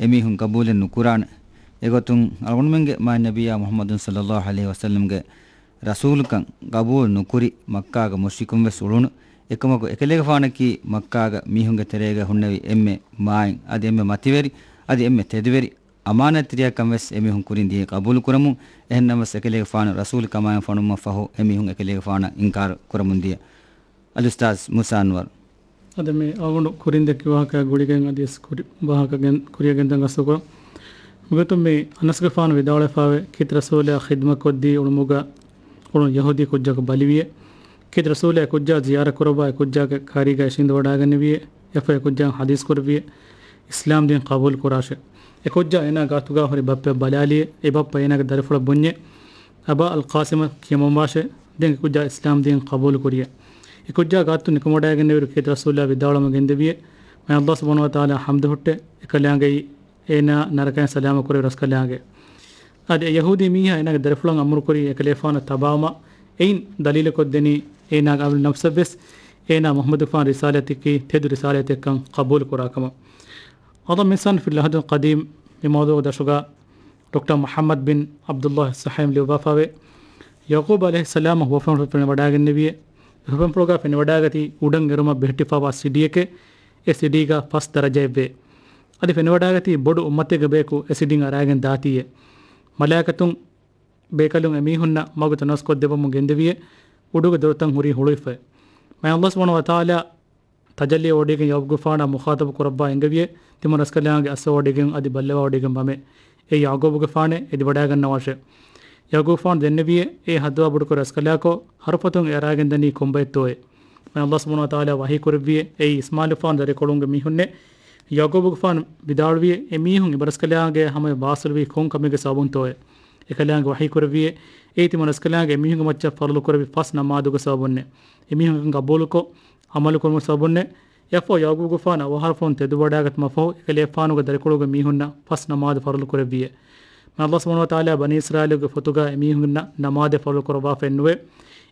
އެމީހުން ގަބޫލެއް ނުކުރާނެ. އެގޮތުން އަޅުގަނޑުމެންގެ މާތް ނަބިއްޔާ މުޙައްމަދު ޞައްލައްލާހު ޢަލައިހި ވަސައްލަމްގެ ރަސޫލުކަން ގަބޫލު ނުކުރި މައްކާގެ މުޝްރިކުން ވެސް އުޅުނު. އެކަމަކު އެކަލޭގެފާނަކީ މައްކާގަ މީހުންގެ ތެރޭގަ ހުންނެވި އެންމެ މާތް އަދި އެންމެ މަތިވެރި އަދި އެންމެ ތެދުވެރި އަމާނާތްތެރިޔާކަން ވެސް އެމީހުން ކުރިން ދިޔައީ ޤަބޫލު ކުރަމުން. އެހެންނަމަވެސް އެކަލޭގެފާނު ރަސޫލު ކަމާއިން ފޮނުވުމަށް ފަހު އެމީހުން އެކަލޭގެފާނަށް އިންކާރު ކުރަމުން ދިޔަ. އަލްއުސްތާޛް މޫސާ އަންވަރު. އަދި މި އަޅުގަނޑު ކުރިން ދެއްކި ވާހަކައާ ގުޅިގެން އަދިވެސް ކުރި ވާހަކަ ގެން، ކުރިއަށް ގެންދަން ގަސްތުކޮށް، މިގޮތުން މި އަނަސްގެފާނު ވިދާޅުވެފާވޭ، ކީރިތި ރަސޫލާ ޚިދްމަތްކޮށްދީ އުޅުމުގަ އުޅުނު ޔަހޫދީ ކުއްޖަކު ބަލިވިޔޭ. ކީރިތި ރަސޫލާ އެ ކުއްޖާ ޒިޔާރަތް ކުރައްވާ އެ ކުއްޖާގެ ކާރީގަ އިށީނދެވަޑާގަނެވިޔޭ. އެއަށްފަހު އެ ކުއްޖާ ޙަދީޘް ކުރެއްވިޔޭ، އިސްލާމް ދީން ޤަބޫލު ކުރާށޭ. އެ ކުއްޖާ އޭނާ ގާތުގާ ހުރި ބައްޕަޔަށް ބަލާލިޔޭ. އެ ބައްޕަ އޭނާގެ ދަރިފުޅަށް ބުންޏޭ، އަބާ އަލްޤާސިމަށް ކިޔަމަންވާށޭ. ދެން އެ ކުއްޖާ އިސްލާމް ދީން ޤަބޫލު ކުރިޔޭ. އެ ކުއްޖާ ގާތުން ނިކުމެވަޑައިގެންނެވިއިރު ކީރިތި ރަސޫލާ ވިދާޅުވަމުން ގެންދެވިޔޭ، މާތް ﷲ ސުބްޙާނަހޫ ވަތަޢާލާ ޙަމްދު ހުއްޓޭ، އެކަލާނގެއީ އޭނާ ނަރަކައިން ސަލާމަތް ކުރެއްވި ރަސްކަލާނގެ. އަދި އެ ޔަހޫދީ މީހާ އޭނާގެ ދަރިފުޅަށް އަމުރުކުރީ އެކަލޭފާނަށް ތަބާވުމަށް. އެއިން ދަލީލުކޮށްދެނީ އޭނާގެ އަމިއްލަ ނަފްސަށްވެސް އޭނާ މުޙައްމަދުގެފާނު ރިސާލަތަކީ ތެދު ރިސާލަތެއްކަން ޤަބޫލު ކުރާކަމަށް. އަޅުގަނޑުމެން މި ސާން ފި ލަހަދު ޤަދީމް މި މައުޟޫޢުގެ ދަށުގަ ޑޮކްޓަރ މުޙައްމަދު ބިން ޢަބްދުﷲ އައްޞަޙާމް ލިޔުއްވާފަވޭ، ޔަޢުޤޫބް ޢަލައިހިއްސަލާމަށް ހުވަފެން ފެނިވަޑައިގެންނެވިޔޭ. ހުވަފެންފުޅުގަ ފެނިވަޑައިގަތީ އުޑަށް އެރުމަށް ބެހެއްޓިފައިވާ ސިޑީއެކޭ. އެ ސިޑީގަ ފަސް ދަރަޖައެއްވޭ. އަދި ފެނިވަޑައިގަތީ ބޮޑު އުއްމަތެއްގެ ބަޔަކު އެ ސިޑިން އަރާގެން ދާތީއޭ. މަލާއިކަތުން ބޭކަލުން އެމީހުންނަށް މަގު ތަނަވަސްކޮށްދެއްވަމުން ގެންދެވިޔޭ. އުޑުގެ ދޮރުތައް ހުރީ ހުޅުވިފައި. މާތް ﷲ ސުބްޙާނަހޫ ވަތަޢާލާ ތަޖައްލީވެވަޑައިގެން ޔަޢުޤޫބުގެފާނާ މުޚާޠަބު ކުރައްވާ އެންގެވިޔޭ، ތިމަން ރަސްކަލާނގެ އައްސަވަޑައިގެން އަދި ބައްލަވަޑައިގެން ވަމޭ. އެއީ ޔަޢުޤޫބުގެފާނޭ، އެދިވަޑައިގަންނަވާށޭ. ޔަޢުޤޫބުގެފާނު ދެންނެވިޔޭ، އޭ ހައްދަވާ ބޮޑުކުރި ރަސްކަލާކޯ، ހަރުފަތުން އެ އަރާގެންދަނީ ކޮންބައެއްތޯއޭ؟ މާތް ﷲ ސުބްޙާނަހޫ ވަތަޢާލާ ވަޙީކުރެއްވިޔޭ، އެއީ އިސްމާޢީލުގެފާނު ދަރިކޮޅުންގެ މީހުންނޭ. ޔަޢުޤޫބުގެފާނު ވިދާޅުވިޔޭ، އެމީހުން އިބަރަސްކަލާނގެ ހަމަޔަށް ވާސިލުވީ ކޮން ކަމެއްގެ ސަބަބުންތޯއޭ؟ އެކަލާނގެ ވަޙީކުރެއްވިޔޭ، އެއީ ތިމަން ރަސްކަލާނގެ އެމީހުންގެ މައްޗަށް ފަރުޟުކުރެއްވި ފަސް ނަމާދުގެ ސަބަބުންނޭ. އެމީހުން އެކަން ޤަބޫލުކޮށް، ޢަމަލުކުރުމުގެ ސަބަބުންނޭ. އެއަށްފަހު ޔަޢުޤޫބުގެފާނު އަވަހަރުފުޅުން ތެދުވަޑައިގަތުމަށްފަހު، އެކަލޭފާނުގެ ދަރިކޮޅުގެ މީހުންނަށް ފަސް ނަމާދު ފަރުޟު ކުރެއްވިޔޭ. މާތް ﷲ ސުބްޙާނަހޫ ވަތަޢާލާ ބަނީ އިސްރާއީލުގެ ފޮތުގަ އެމީހުންނަށް ނަމާދެއް ފަރުޟު ކުރައްވާފައެއްނުވޭ.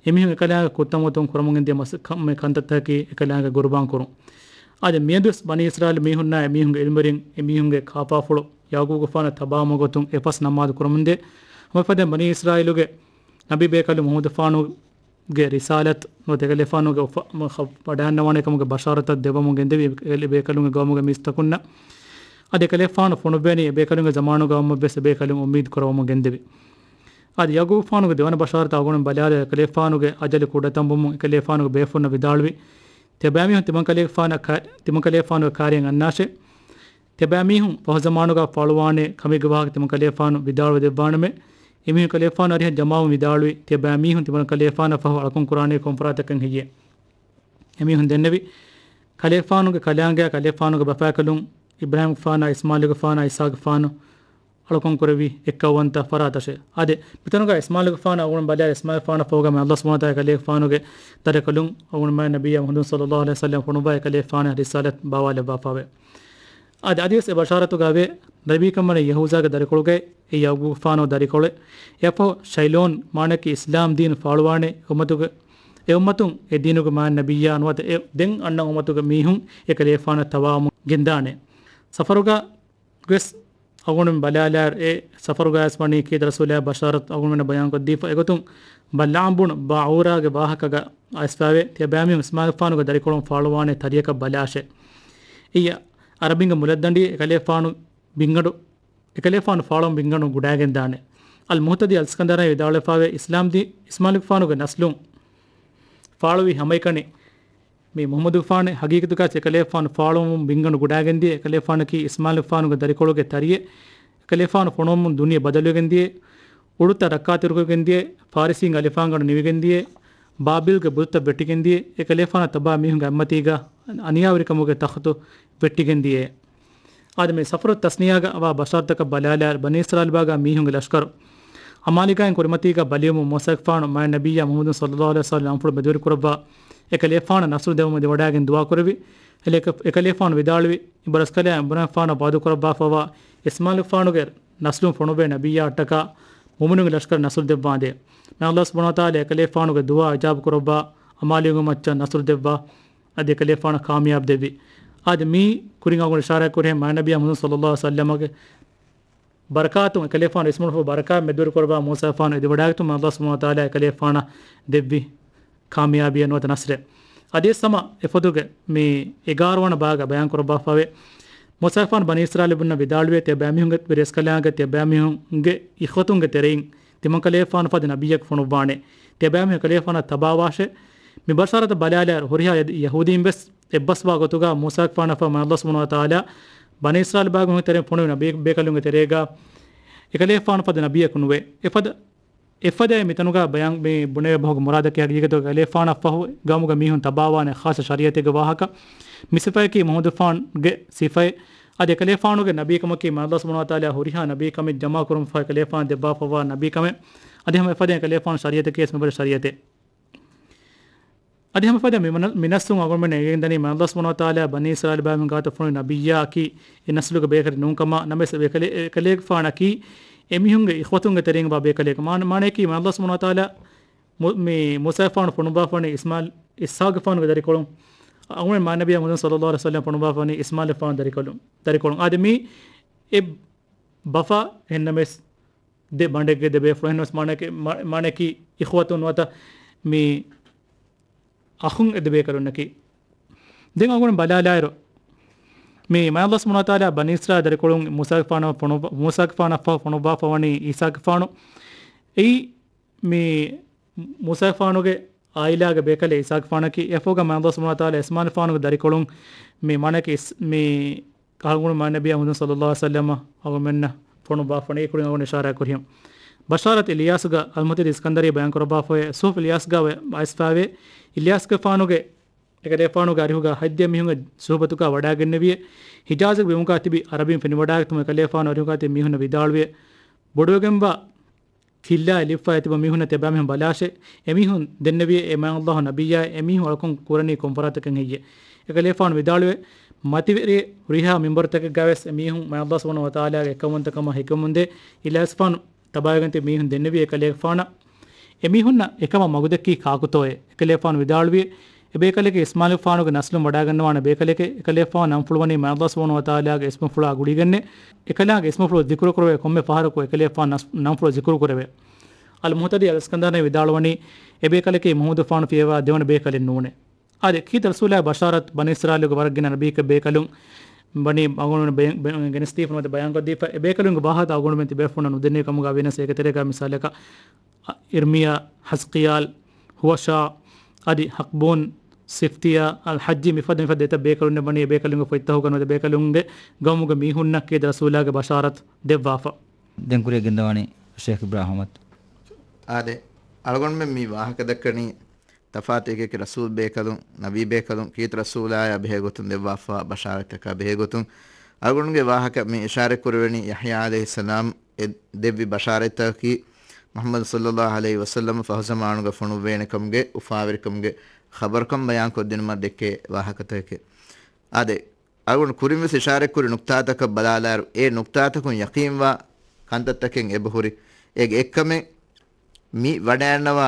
އެމީހުން އެކަލާނގެ ކުށްތައް އޮތުން ކުރަމުން ގެންދިޔަ މަސް-، ކަ-، މި ކަންތައްތަކަކީ އެކަލާނގެ ގުރުބާން ކުރުން. އާދެ، މިއަދުވެސް ބަނީ އިސްރާއީލު މީހުންނާ އެމީހުންގެ ޢިލްމުވެރިން އެމީހުންގެ ކާފާފުޅު ޔަޢުޤޫބުގެފާނަށް ތަބާވުމުގެ ގޮތުން އެ ފަސް ނަމާދު ކުރަމުންދޭ. ހަމަ އެފަދައިން ބަނީ އިސްރާއީލުގެ ނަބީ ބޭކަލުން މުޙައްމަދުގެފާނު ގެ ރިސާލަތު ނުވަތަ އެކަލޭފާނުގެ އުފަ-، މަ-، ޚަ-، ވަޑައިގަންނަވާނެ ކަމުގެ ބަޝާރަތަށް ދެއްވަމުން ގެންދެވި އެ ބޭކަލުންގެ ގައުމުގެ މީސްތަކުންނަށް. އަދި އެކަލޭފާނު ފޮނުއްވަނީ އެ ބޭކަލުންގެ ޒަމާނުގައި ވުމަށްވެސް އެ ބޭކަލުން އުއްމީދު ކުރައްވަމުން ގެންދެވި. އަދި ޔަޢުޤޫބުގެފާނުގެ ދެވަނަ ބަޝާރަތަށް އަޅުގަނޑު ބަލާލާ އެކަލޭފާނުގެ އަޖަލު ކުޑަތަންވުމުން އެކަލޭފާނުގެ ބޭފުޅުންނަށް ވިދާޅުވި، ތިޔަބައިމީހުން ތިމަންކަލޭގެފާނަށް ކަ-، ތިމަންކަލޭގެފާނުގެ ކާރިޔަށް އަންނާށޭ. ތިޔަބައިމީހުން ފަހު ޒަމާނުގަ ފާޅުވާނެ ކަމެއްގެ ވާހަކަ ތިމަންކަލޭފާނު ވިދާޅުވެ ދެއްވާނަމޭ. އެމީހުން ކަލޭފާނު އަރިހަށް ޖަމާވުން ވިދާޅުވި، ތިޔަބައިމީހުން ތިމަންކަލޭފާނަށް ފަހު އަޅުކަން ކުރާނީ ކޮންފަރާތަކަށް ހެއްޔޭ؟ އެމީހުން ދެންނެވި، ކަލޭފާނުގެ ކަލާނގެއާ ކަލޭފާނުގެ ބަފާކަލުން އިބްރާހީމްގެފާނާ އިސްމާޢީލުގެފާނާ އީސާގެފާނު އަޅުކަން ކުރެއްވި އެއްކައުވަންތަ ފަރާތަށެ. އާދެ، މިތަނުގަ އިސްމާލުގެފާނަށް އަޅުގަނޑު ބަލާ، އިސްމާލުގެފާނަށް ފަހުގަ މި އައްލާހު ސުބްޙާނަހު ވަތަޢާލާ އެކަލޭގެފާނުގެ ދަރިކޮޅުން އަޅުގަނޑުމެން ނަބިއްޔާ މުޙައްމަދު ޞައްލައްލާހު ޢަލައިހި ވަސައްލަމަ ފޮނުއްވާ އެކަލޭގެފާނަށް ރިސާލަތް ބާވާލައްވާފަވޭ. އާދެ، އަދިވެސް އެ ބަޝާރަތުގައިވޭ، ނަބީކަންވަނީ ޔަހޫޒާގެ ދަރިކޮޅުގައި، އެ ޔަޢުޤޫބުގެފާނު ދަރިކޮޅެއް. އެއަށްފަހު ޝައިލޯން މާނައަކީ އިސްލާމް ދީން ފާޅުވާނެ އުއްމަތުގެ، އެ އުއްމަތުން އެ ދީނުގެ މާތް ނަބިއްޔާ ނުވަތަ އެ ދެން އަންނަ އުއްމަތުގެ މީހުން އެކަލޭގެފާނަށް ތަބާވަމުން ގެންދާނެ. ސަފަރުގަ ގޮސް އަޅުގަނޑު ބަލާލާއިރު، އެ ސަފަރުގައިވެސް ވަނީ ކީރިތި ރަސޫލާ ބަޝާރަތު އަޅުގަނޑުމެންނަށް ބަޔާންކޮށްދީފަ. އެގޮތުން ބަލްޢާމް ބުނު ބަޢޫރާގެ ވާހަކަގަ އައިސްފާވޭ، ތިޔަބައިމީހުން އިސްމާލުގެފާނުގެ ދަރިކޮޅުން ފާޅުވާނެ ތަރިއަކަށް ބަލާށޭ. އެއީ އަރަބިންގެ މުލައްދަނޑި އެކަލޭގެފާނު ބިންގަނޑު، އެކަލޭގެފާނު ފާޅުވަމުން ބިންގަނޑު ގުޑާގެންދާނެ. އަލް މުހްތަދީ އަލް އިސްކަންދަރާނީ ވިދާޅުވެފާވޭ، އިސްލާމް ދީ، އިސްމާލުގެފާނުގެ ނަސްލުން ފާޅުވި ހަމައެކަނި މި މުޙައްމަދުގެފާނު ހަގީގަތުގައި އެކަލޭގެފާނު ފާޅުވަމުން ބިންގަނޑު ގުޑާގެންދިޔަ، އެކަލޭގެފާނަކީ އިސްމާލުގެފާނުގެ ދަރިކޮޅުގެ ތަރިއެއް. އެކަލޭގެފާނު ފޮނުވަމުން ދުނިޔެ ބަދަލުވެގެންދިޔަ، އުޑުތައް ރައްކާތެރިކުރެގެންދިޔަ، ފާރިސީންގެ އަލިފާންގަނޑު ނިމިގެންދިޔަ، ބާބިލްގެ ބުތުތައް ވެއްޓިގެންދިޔަ، އެކަލޭގެފާނަށް ތަބާ މީހުންގެ އަތްމަތީގަ އަނިޔާވެރިކަމުގެ ތަޚްތު ވެއްޓިގެންދިޔަ. އާދެ، މި ސަފަރު ތަސްނިޔާގަ އަވާ ބަޝާރަތަކަށް ބަލާލާއިރު، ބަނީ އިސްރާއީލް ބާގާ މީހުންގެ ލަޝްކަރު އަމާލިގާއިން ކުރިމަތީގަ ބަލިވަމުން މޫސާގެފާނު މާތް ނަބިއްޔާ މުޙައްމަދު ޞައްލައްލާހު ޢަލައިހި ވަސައްލަމަ ނަންފުޅު މެދުވެރިކުރައްވާ އެކަލޭގެފާނަށް ނަޞްރު ދެއްވަމުން އެދިވަޑާގެން ދުޢާ ކުރެއްވި. އެކަލޭ-، އެކަލޭގެފާނު ވިދާޅުވި، އިބަރަސްކަލާ އިބްރާހިމްގެފާނަށް ވަޢުދު ކުރައްވާފައިވާ އިސްމާޢީލުގެފާނުގެ ނަސްލުން ފޮނުއްވޭ ނަބިއްޔާއަށްޓަކާ މުއުމިނުންގެ ލަޝްކަރަށް ނަޞްރު ދެއްވާނދޭ. މާތް ﷲ ސުބްޙާނަހޫ ވަތަޢާލާ އެކަލޭގެފާނުގެ ދުޢާ އިޖާބަ ކުރައްވާ އަމާލީގެ އުއްމަތަށް ނަޞްރު ދެއްވާ، އަދި އެކަލޭގެފާނަށް ކާމިޔާބު ދެއްވި. އާދެ، މީ ކުރިން އަޅުގަނޑު އިޝާރާތް ކުރިހެން މާތް ނަބިއްޔާ މުޙައްމަދު ޞައްލައްލާހު ޢަލައިހި ވަސައްލަމަގެ ބަރަކާތުން އެކަލޭގެފާނު އިސްމުޅުފުޅު ބަރަކާތް މެދުވެރި ކުރައްވާ މޫސާގެފާނު އެދިވަޑާގަތުން މާތް ﷲ ސުބްޙާނަހޫ ވަތަޢާލާ އެކަލޭގެފާނަށް ދެއްވި ކާމިޔާބީއެއް ނުވަތަ ނަޞްރެއް. އަދިވެސް ހަމަ އެފަދުގެ މި އެގާރަ ވަނަ ބާގަ ބަޔާން ކުރައްވާފަވޭ، މޫސާގެފާނު ބަނީ އިސްރާއީލުންނަށް ވިދާޅުވޭ، ތިޔަބައިމީހުންގެ ރިސްކަލާނގެ ތިޔަބައިމީހުންގެ އިޚްވަތުންގެ ތެރެއިން ތިމަންކަލޭގެފާނު ފަދަ ނަބިއްޔަކު ފޮނުއްވާނެ. ތިޔަބައިމީހުން އެކަލޭގެފާނަށް ތަބާވާށޭ. މި ބަޝާރަތަށް ބަލާލާއިރު ހުރިހާ ޔަ-، ޔަހޫދީން ވެސް އެއްބަސްވާ ގޮތުގަ މޫސާގެފާނަށްފަހު މާތް ﷲ ސުބްޙާނަހޫ ވަތަޢާލާ ބަނީ އިސްރާއީލް ބާގު ތެރެއިން ފޮނުވި ނަބީ ބޭކަލުންގެ ތެރޭގަ އެކަލޭގެފާނު ފަދަ ނަބިއްޔަކު ނުވޭ. އެފަދަ އެފަދައި މިތަނުގަ ބަޔާން މި ބުނެވޭ ބަހުގެ މުރާދަކީ ހަގީގަތުގަ އެކަލޭގެފާނަށްފަހު ގައުމުގެ މީހުން ތަބާވާނެ ޚާއްޞަ ޝަރީޢަތެއްގެ ވާހަކަ. މި ސިފަޔަކީ މުޙައްމަދުގެފާނުގެ ސިފައެއް. އަދި އެކަލޭގެފާނުގެ ނަބީކަމަކީ މާތް ﷲ ސުބްޙާނަހޫ ވަތަޢާލާ ހުރިހާ ނަބީކަމެއް ޖަމާކުރުމަށްފަހު އެކަލޭގެފާނަށް ދެއްވާފައިވާ ނަބީކަމެއް. އަދި ހަމަ އެފަދައިން އެކަލޭގެފާނު ޝަރީޢަތަކީ ވެސް މި ބޮޑު ޝަރީޢަތެއް. އަދި ހަމަ އެފަދައިން މި މަނަ-، މި ނައްސުން އަޅުގަނޑުމެން އެނގިގެންދަނީ މާތް ﷲ ސުބްޙާނަހޫ ވަތަޢާލާ ބަނީ އިސްރާއީލް ބާމީހުން ގާތަށް ފޮނުވި ނަބިއްޔާއަކީ އެ ނަސްލުގެ ބޭކަލެއް ނޫންކަމަށް. ނަމަވެސް އެކަލޭ-، އެކަލޭގެފާނަކީ އެމީހުންގެ އިޚްވަތުންގެ ތެރެއިން ބޭކަލެއް. މާނަ-، މާނަޔަކީ މާތް ﷲ ސުބްޙާނަހޫ ވަތަޢާލާ މު-، މި މޫސާގެފާނު ފޮނުއްވާފަވަނީ އިސްމާޢީލް، އިސްޙާޤުގެފާނުގެ ދަރިކޮޅުން. އަޅުގަނޑު މާތް ނަބިއްޔާ މުޙައްމަދު ޞައްލައްލާހު ޢަލައިހި ވަސައްލަމަ ފޮނުއްވާފަވަނީ އިސްމާޢީލުގެފާނު ދަރިކޮޅުން، ދަރިކޮޅުން. އާދެ، މީ އެ ބަފާ އެހެންނަމަވެސް ދެ ބަނޑެއްގެ ދެ ބޭފުޅުން އެހެންނަމަވެސް މާނަޔަކީ، މާ-، މާނަޔަކީ އިޚްވަތުން ނުވަތަ މި އަޚުން އެ ދެ ބޭކަލުންނަކީ. ދެން އަޅުގަނޑު ބަލާލާއިރު، މި މާތް ﷲ ސުބްޙާނަހޫ ވަތަޢާލާ ބަނީ އިސްރާއީލް ދަރިކޮޅުން މޫސާގެފާނަށް ފޮނު-، މޫސާގެފާނަށްފަހު ފޮނުއްވާފަވަނީ ޢީސާގެފާނު. އެއީ މި މޫސާގެފާނުގެ އާއިލާގެ ބޭކަލެއް ޢީސާގެފާނަކީ. އެފަހުގަ މާތް ﷲ ސުބްޙާނަހޫ ވަތަޢާލާ އިސްމާޢީލުގެފާނުގެ ދަރިކޮޅުން މި މާނަޔަކީ އިސް-، މި އަޅުގަނޑު މާތް ނަބިއްޔާ މުޙައްމަދު ޞައްލައްލާހު ޢަލައިހި ވަސައްލަމަ އަޅުގަނޑުމެންނަށް ފޮނުއްވާފަވަނީ. ކުރިން އަޅުގަނޑު އިޝާރާތް ކުރިހެން ބަޝާރަތު އިލްޔާސްގަ އަލްމުހްތަދީ އިސްކަންދަރީ ބަޔާން ކުރައްވާފަވޭ، ޞުޙުފު އިލްޔާސްގަ ވެ-، އައިސްފަވޭ، އިލްޔާސްގެފާނުގެ އެކަލޭގެފާނުގެ އަރިހުގަ ހަތްދިހަ މީހުންގެ ސުހުބަތުގަ ވަޑައިގެންނެވިއޭ. ޙިޖާޒުގެ ބިމުގަ ތިބި ޢަރަބީން ފެނިވަޑައިގަތުމުން އެކަލޭގެފާނު އަރިހުގަ ތިބި މީހުންނަށް ވިދާޅުވިއޭ، ބޮޑުވެގެންވާ ކިއްލާއެއް ލިބިފައި ތިބި މީހުންނަށް ތިޔަބައިމީހުން ބަލާށޭ. އެމީހުން ދެންނެވިއޭ އެ މާތް ﷲ ނަބިއްޔާ އެމީހުން އަޅުކަން ކުރަނީ ކޮން ފަރާތަކަށް ހެއްޔޭ؟ އެކަލޭގެފާނު ވިދާޅުވޭ، މަތިވެރި ހުރިހާ މިންބަރުތަކެއްގަވެސް އެމީހުން މާތް ﷲ ސުބްޙާނަހޫ ވަތަޢާލާގެ އެއްކައުވަންތަކަމަށް ހެކިވަމުންދޭ. އިލްޔާސްގެފާނު ތަބާވެގެން ތިބި މީހުން ދެންނެވި އެކަލޭގެފާނަށް އެމީހުންނަށް އެކަމަށް މަގުދެއްކީ ކާކުތޯއޭ؟ އެކަލޭގެފާނު ވިދާޅުވި، އެބޭކަލަކީ އިސްމާޢީލުގެފާނުގެ ނަސްލުން ވަޑައިގަންނަވާނެ ބޭކަލެކޭ. އެކަލޭގެފާނު ނަންފުޅުވަނީ މާތް ﷲ ސުބްޙާނަހޫ ވަތަޢާލާގެ އިސްމުފުޅާ ގުޅިގެންނޭ. އެކަލާނގެ އިސްމުފުޅު ޒިކުރު ކުރެވޭ ކޮންމެ ފަހަރަކު އެކަލޭގެފާނު ނަސް-، ނަންފުޅު ޒިކުރު ކުރެވޭ. އަލް މުހްތަދީ އަލް އިސްކަންދަރާނީ ވިދާޅުވަނީ، އެބޭކަލަކީ މުޙައްމަދުގެފާނު ފިޔަވާ ދެވަނަ ބޭކަލެއް ނޫނޭ. އާދެ، ކީރިތި ރަސޫލާ ބަޝާރަތް ބަނީ އިސްރާއީލުގެ ވަރަށް ގިނަ ނަބީ ބޭކަލުން ވަނީ އަޅުގަނޑު ބެ-، ބެ-، ގެނެސްދީފަ ނުވަތަ ބަޔާންކޮށްދީފަ، އެބޭކަލުންގެ ވާހަކަ އަޅުގަނޑުމެން ތިބޭފުޅުންނަށް ނުދެންނެވި ކަމުގަ ވިޔަސް އޭގެ ތެރޭގަ މިސާލަކަށް، އިރްމިޔާ، ހަޒްޤިޔާލް، ހުވަޝާ، އަދި ހަޤްބޫން، ސިފްތިޔާ، އަލް ޙައްޖި މިފަދަ މިފަދަ އެތައް ބޭކަލުންނެއް ވަނީ އެބޭކަލުންގެ ފޮތްތަކުގަ ނުވަތަ ބޭކަލުންގެ ގައުމުގެ މީހުންނަށް ކީރިތި ރަސޫލާގެ ބަޝާރަތް ދެއްވާފަ. ދެން ކުރިއަށް ގެންދަވާނީ ޝޭޚް އިބްރާހިމް އަޙްމަދު. އާދެ، އަޅުގަނޑުމެން މި ވާހަކަ ދައްކަނީ ތަފާތު އެކިއެކި ރަސޫލް ބޭކަލުން، ނަބީ ބޭކަލުން، ކީރިތި ރަސޫލާޔާ ބެހޭގޮތުން ދެއްވާފަ ބަޝާރަތްތަކާ ބެހޭގޮތުން. އަޅުގަނޑުގެ ވާހަކަ މި އިޝާރަތް ކުރެވެނީ ޔަޙްޔާ ޢަލައިހިއްސަލާމް އެ ދެއްވި ބަޝާރަތްތަކަކީ މުޙައްމަދު ޞައްލައްލާހު ޢަލައިހި ވަސައްލަމަ ފަހު ޒަމާނުގަ ފޮނުއްވޭނެ ކަމުގެ އުފާވެރިކަމުގެ ޚަބަރުކަން ބަޔާންކޮށްދިނުމަށް ދެއްކޭ ވާހަކަތަކެކޭ. އާދެ، އަޅުގަނޑު ކުރިންވެސް އިޝާރަތްކުރި ނުކްތާތަކަށް ބަލާލާއިރު، އެ ނުކްތާތަކުން ޔަޤީންވާ ކަންތައްތަކެއް އެބަހުރި. އޭގެ އެއްކަމެއް، މި ވަޑައިންނަވާ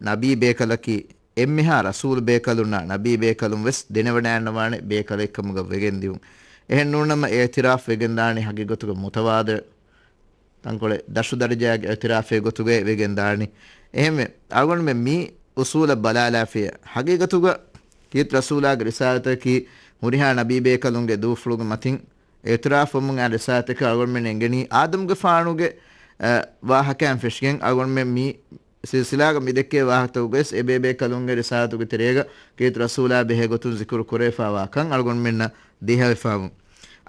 ނަބީ ބޭކަލަކީ، އެންމެހާ ރަސޫލު ބޭކަލުންނާ ނަބީ ބޭކަލުން ވެސް ދެނެވަޑައިންނަވާނެ ބޭކަލެއްކަމުގަ ވެގެންދިޔުން. އެހެން ނޫންނަމަ އިޢުތިރާފް ވެގެންދާނީ ހަގީގަތުގަ މުތަވާޟިޢު ތަންކޮޅެއް، ދަށު ދަރަޖާގެ އިޢުތިރާފެއް ގޮތުގައި ވެގެން ދާނީ. އެހެންވެ، އަޅުގަނޑުމެން މި އުޞޫލަށް ބަލާލާފިޔަ، ހަގީގަތުގަ ކީރިތި ރަސޫލާގެ ރިސާލަތަކީ ހުރިހާ ނަބީ ބޭކަލުންގެ ދޫފުޅުގެ މަތިން އިޢުތިރާފް ވަމުން އައި ރިސާލަތަކަށް އަޅުގަނޑުމެން އެނގެނީ އާދަމްގެފާނުގެ، އަ، ވާހަކައިން ފެށިގެން. އަޅުގަނޑުމެން މި ސިލްސިލާގަ މި ދެއްކޭ ވާހަކަތަކުގައި ވެސް އެބޭބޭކަލުންގެ ރިސާލަތުގެ ތެރޭގަ ކީރިތި ރަސޫލާ ބެހޭ ގޮތުން ޒިކުރު ކުރެވިފާވާކަން އަޅުގަނޑުމެންނަށް ދިހަވެފާވުން.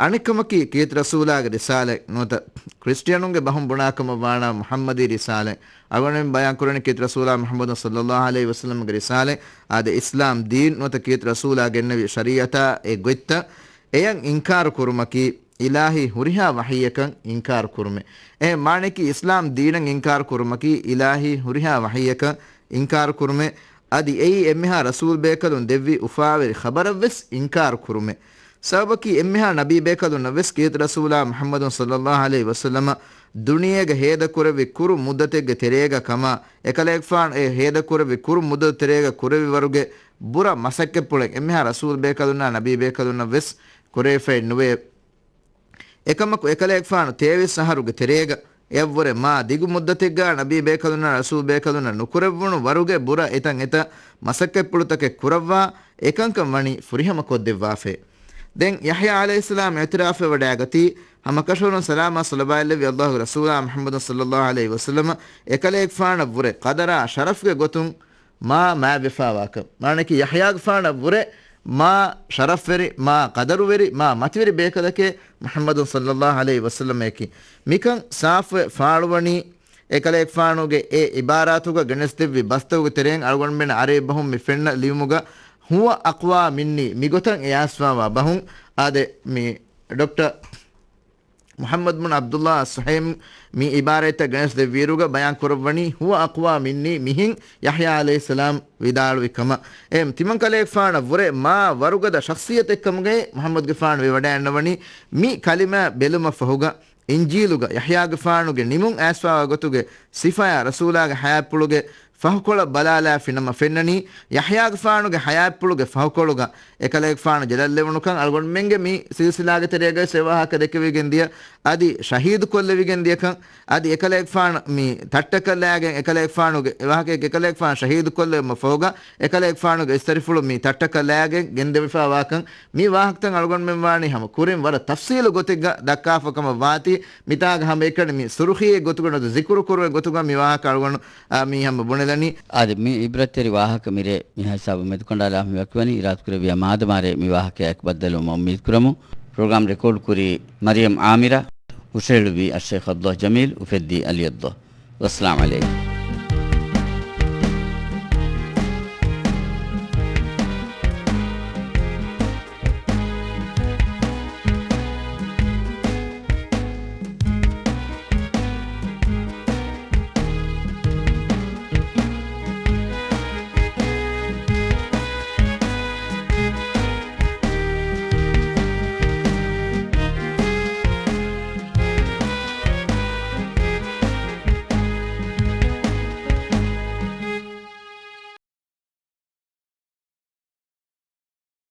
އަނެއްކަމަކީ، ކީރިތި ރަސޫލާގެ ރިސާލަތް ނުވަތަ ކްރިސްޓިއަނުންގެ ބަހުން ބުނާކަމަށް ވާނަމަ މުޙައްމަދީ ރިސާލަތް. އަޅުގަނޑުމެން ބަޔާން ކުރަނީ ކީރިތި ރަސޫލާ މުޙައްމަދު ޞައްލައްލާހު ޢަލައިހި ވަސައްލަމްގެ ރިސާލަތް. އާދެ، އިސްލާމް ދީން ނުވަތަ ކީރިތި ރަސޫލާ ގެންނެވި ޝަރީޢަތާ އެ ގޮތްތައް އެޔަށް އިންކާރު ކުރުމަކީ، އިލާހީ ހުރިހާ ވަޙީއަކަށް އިންކާރު ކުރުމޭ. އެ މާނައަކީ، އިސްލާމް ދީނަށް އިންކާރު ކުރުމަކީ، އިލާހީ ހުރިހާ ވަޙީއަކަށް އިންކާރު ކުރުމޭ. އަދި އެއީ އެންމެހާ ރަސޫލް ބޭކަލުން ދެއްވި އުފާވެރި ޚަބަރަށް ވެސް އިންކާރު ކުރުމޭ. ސަބަބަކީ، އެންމެހާ ނަބީ ބޭކަލުންނަށް ވެސް ކީރިތި ރަސޫލާ މުޙައްމަދު ޞައްލައްލާހު ޢަލައިހި ވަސައްލަމަ ދުނިޔޭގަ ހޭދަކުރެއްވި ކުރު މުއްދަތެއްގެ ތެރޭގަ ކަމަށް، އެކަލޭގެފާނު އެ ހޭދަކުރެއްވި ކުރު މުއްދަތު ތެރޭގަ ކުރެއްވި ވަރުގެ ބުރަ މަސައްކަތްޕުޅެއް އެންމެހާ ރަސޫލް ބޭކަލުންނާ ނަބީ ބޭކަލުންނަށް ވެސް ކުރެވިފައެއް ނުވޭ. އެކަމަކު، އެކަލޭގެފާނު ތޭވީސް އަހަރުގެ ތެރޭގަ އެއަށްވުރެ މާ ދިގު މުއްދަތެއްގަ ނަބީ ބޭކަލުންނާ ރަސޫލް ބޭކަލުންނަށް ނުކުރެއްވުނު ވަރުގެ ބުރަ އެތަން އެތައް މަސައްކަތްޕުޅުތަކެއް ކުރައްވާ، އެކަންކަން ވަނީ ފުރިހަމަ ކޮށްދެއްވާފައި. ދެން ޔަޙްޔާ ޢަލައިހިއްސަލާމް އިޢުތިރާފަށް ވަޑައިގަތީ، ހަމަކަށަވަރުން ސަލާމާ ޞަލަވާތްލެއްވި ﷲގެ ރަސޫލާ މުޙައްމަދު ޞައްލައްލާހު ޢަލައިހި ވަސައްލަމަ އެކަލޭގެފާނަށްވުރެ ޤަދަރާ ޝަރަފްގެ ގޮތުން މާ މާތްވެފާވާކަން. މާނައަކީ، ޔަޙްޔާގެފާނަށްވުރެ މާ ޝަރަފްވެރި، މާ ޤަދަރުވެރި، މާ މަތިވެރި ބޭކަލެކޭ މުޙައްމަދު ޞައްލައްލާހު ޢަލައިހި ވަސައްލަމައަކީ. މިކަން ސާފުވެ ފާޅުވަނީ، އެކަލޭގެފާނުގެ އެ ޢިބާރާތުގަ ގެނެސްދެއްވި ބަސްތަކުގެ ތެރެއިން އަޅުގަނޑުމެން ޢަރަބި ބަހުން މި ފެންނަ ލިޔުމުގަ، ހުވަ އަޤްވާ މިންނީ، މިގޮތަށް އެ އައިސްފާވާ ބަހުން. އާދެ، މި ޑޮކްޓަރ މުޙައްމަދު ބުން ޢަބްދުﷲ އައްސުޙައިމް މި ޢިބާރަތްތައް ގެނެސްދެއްވިއިރުގަ ބަޔާން ކުރައްވަނީ، ހުވަ އަޤްވާ މިންނީ، މިހެން ޔަޙްޔާ ޢަލައިހިއްސަލާމް ވިދާޅުވި ކަމަށް. އެ ތިމަން ކަލޭގެފާނަށް ވުރެ މާ ވަރުގަދަ ޝަޚްޞިއްޔަތެއްކަމުގައި މުޙައްމަދުގެފާނު ވެވަޑައިންނަވަނީ. މި ކަލިމާ ބެލުމަށް ފަހުގަ، އިންޖީލުގަ ޔަޙްޔާގެފާނުގެ ނިމުން އައިސްފާވާ ގޮތުގެ ސިފަޔާ ރަސޫލާގެ ޙަޔާތްޕުޅުގެ ފަހުކޮޅަށް ބަލާލާފިނަމަ ފެންނަނީ، ޔަޙްޔާގެފާނުގެ ޙަޔާތްޕުޅުގެ ފަހުކޮޅުގަ އެކަލޭގެފާނު ޖަލަށްލެވުނުކަން. އަޅުގަނޑުމެންގެ މި ސިލްސިލާގެ ތެރޭގައި އެ ވާހަކަ ދެކެވިގެން ދިޔަ، އަދި ޝަހީދުކޮށްލެވިގެން ދިޔަކަން. އަދި އެކަލޭގެފާނު މި ތައްޓަކަށްލާގެން، އެކަލޭގެފާނުގެ ވާހަކައެއް، އެކަލޭގެފާނު ޝަހީދުކޮށްލެވުމަށް ފަހުގަ، އެކަލޭގެފާނުގެ އިސްތަށިފުޅު މި ތައްޓަކަށްލާގެން ގެންދެވިފާވާކަން. މި ވާހަކަތައް އަޅުގަނޑުމެން ވާނީ ހަމަ ކުރިން ވަރަށް ތަފްސީލު ގޮތެއްގަ ދައްކާފަ ކަމަށް ވާތީ، މިތާގަ ހަމައެކަނި މި ސުރުޚީއެއް ގޮތުގަ ނުވަތަ ޒިކުރު ކުރުމެއް ގޮތުގަ މި ވާހަކަ އަޅުގަނޑު، އާ، މީ ހަމަ ބުނެލަނީ. އާދެ، މި ޢިބްރަތްތެރި ވާހަކަ މިރޭ މިހާ ހިސާބުން މެދުކަނޑާލާ މި ވަކިވަނީ. އިރާދަކުރެއްވިޔާ މާދަމާރޭ މި ވާހަކައާއެކު ބައްދަލުވުމަށް އުއްމީދުކުރަމު. ޕްރޮގްރާމް ރެކޯޑް ކުރީ މަރިޔަމް އާމިރާ، ހުށަހެޅުއްވީ އައްޝައިޚް ޢަބްދުﷲ ޖަމީލް، އުފެއްދީ ޢަލީ ޢަބްދުﷲ. ވައްސަލާމް ޢަލައިކުމް.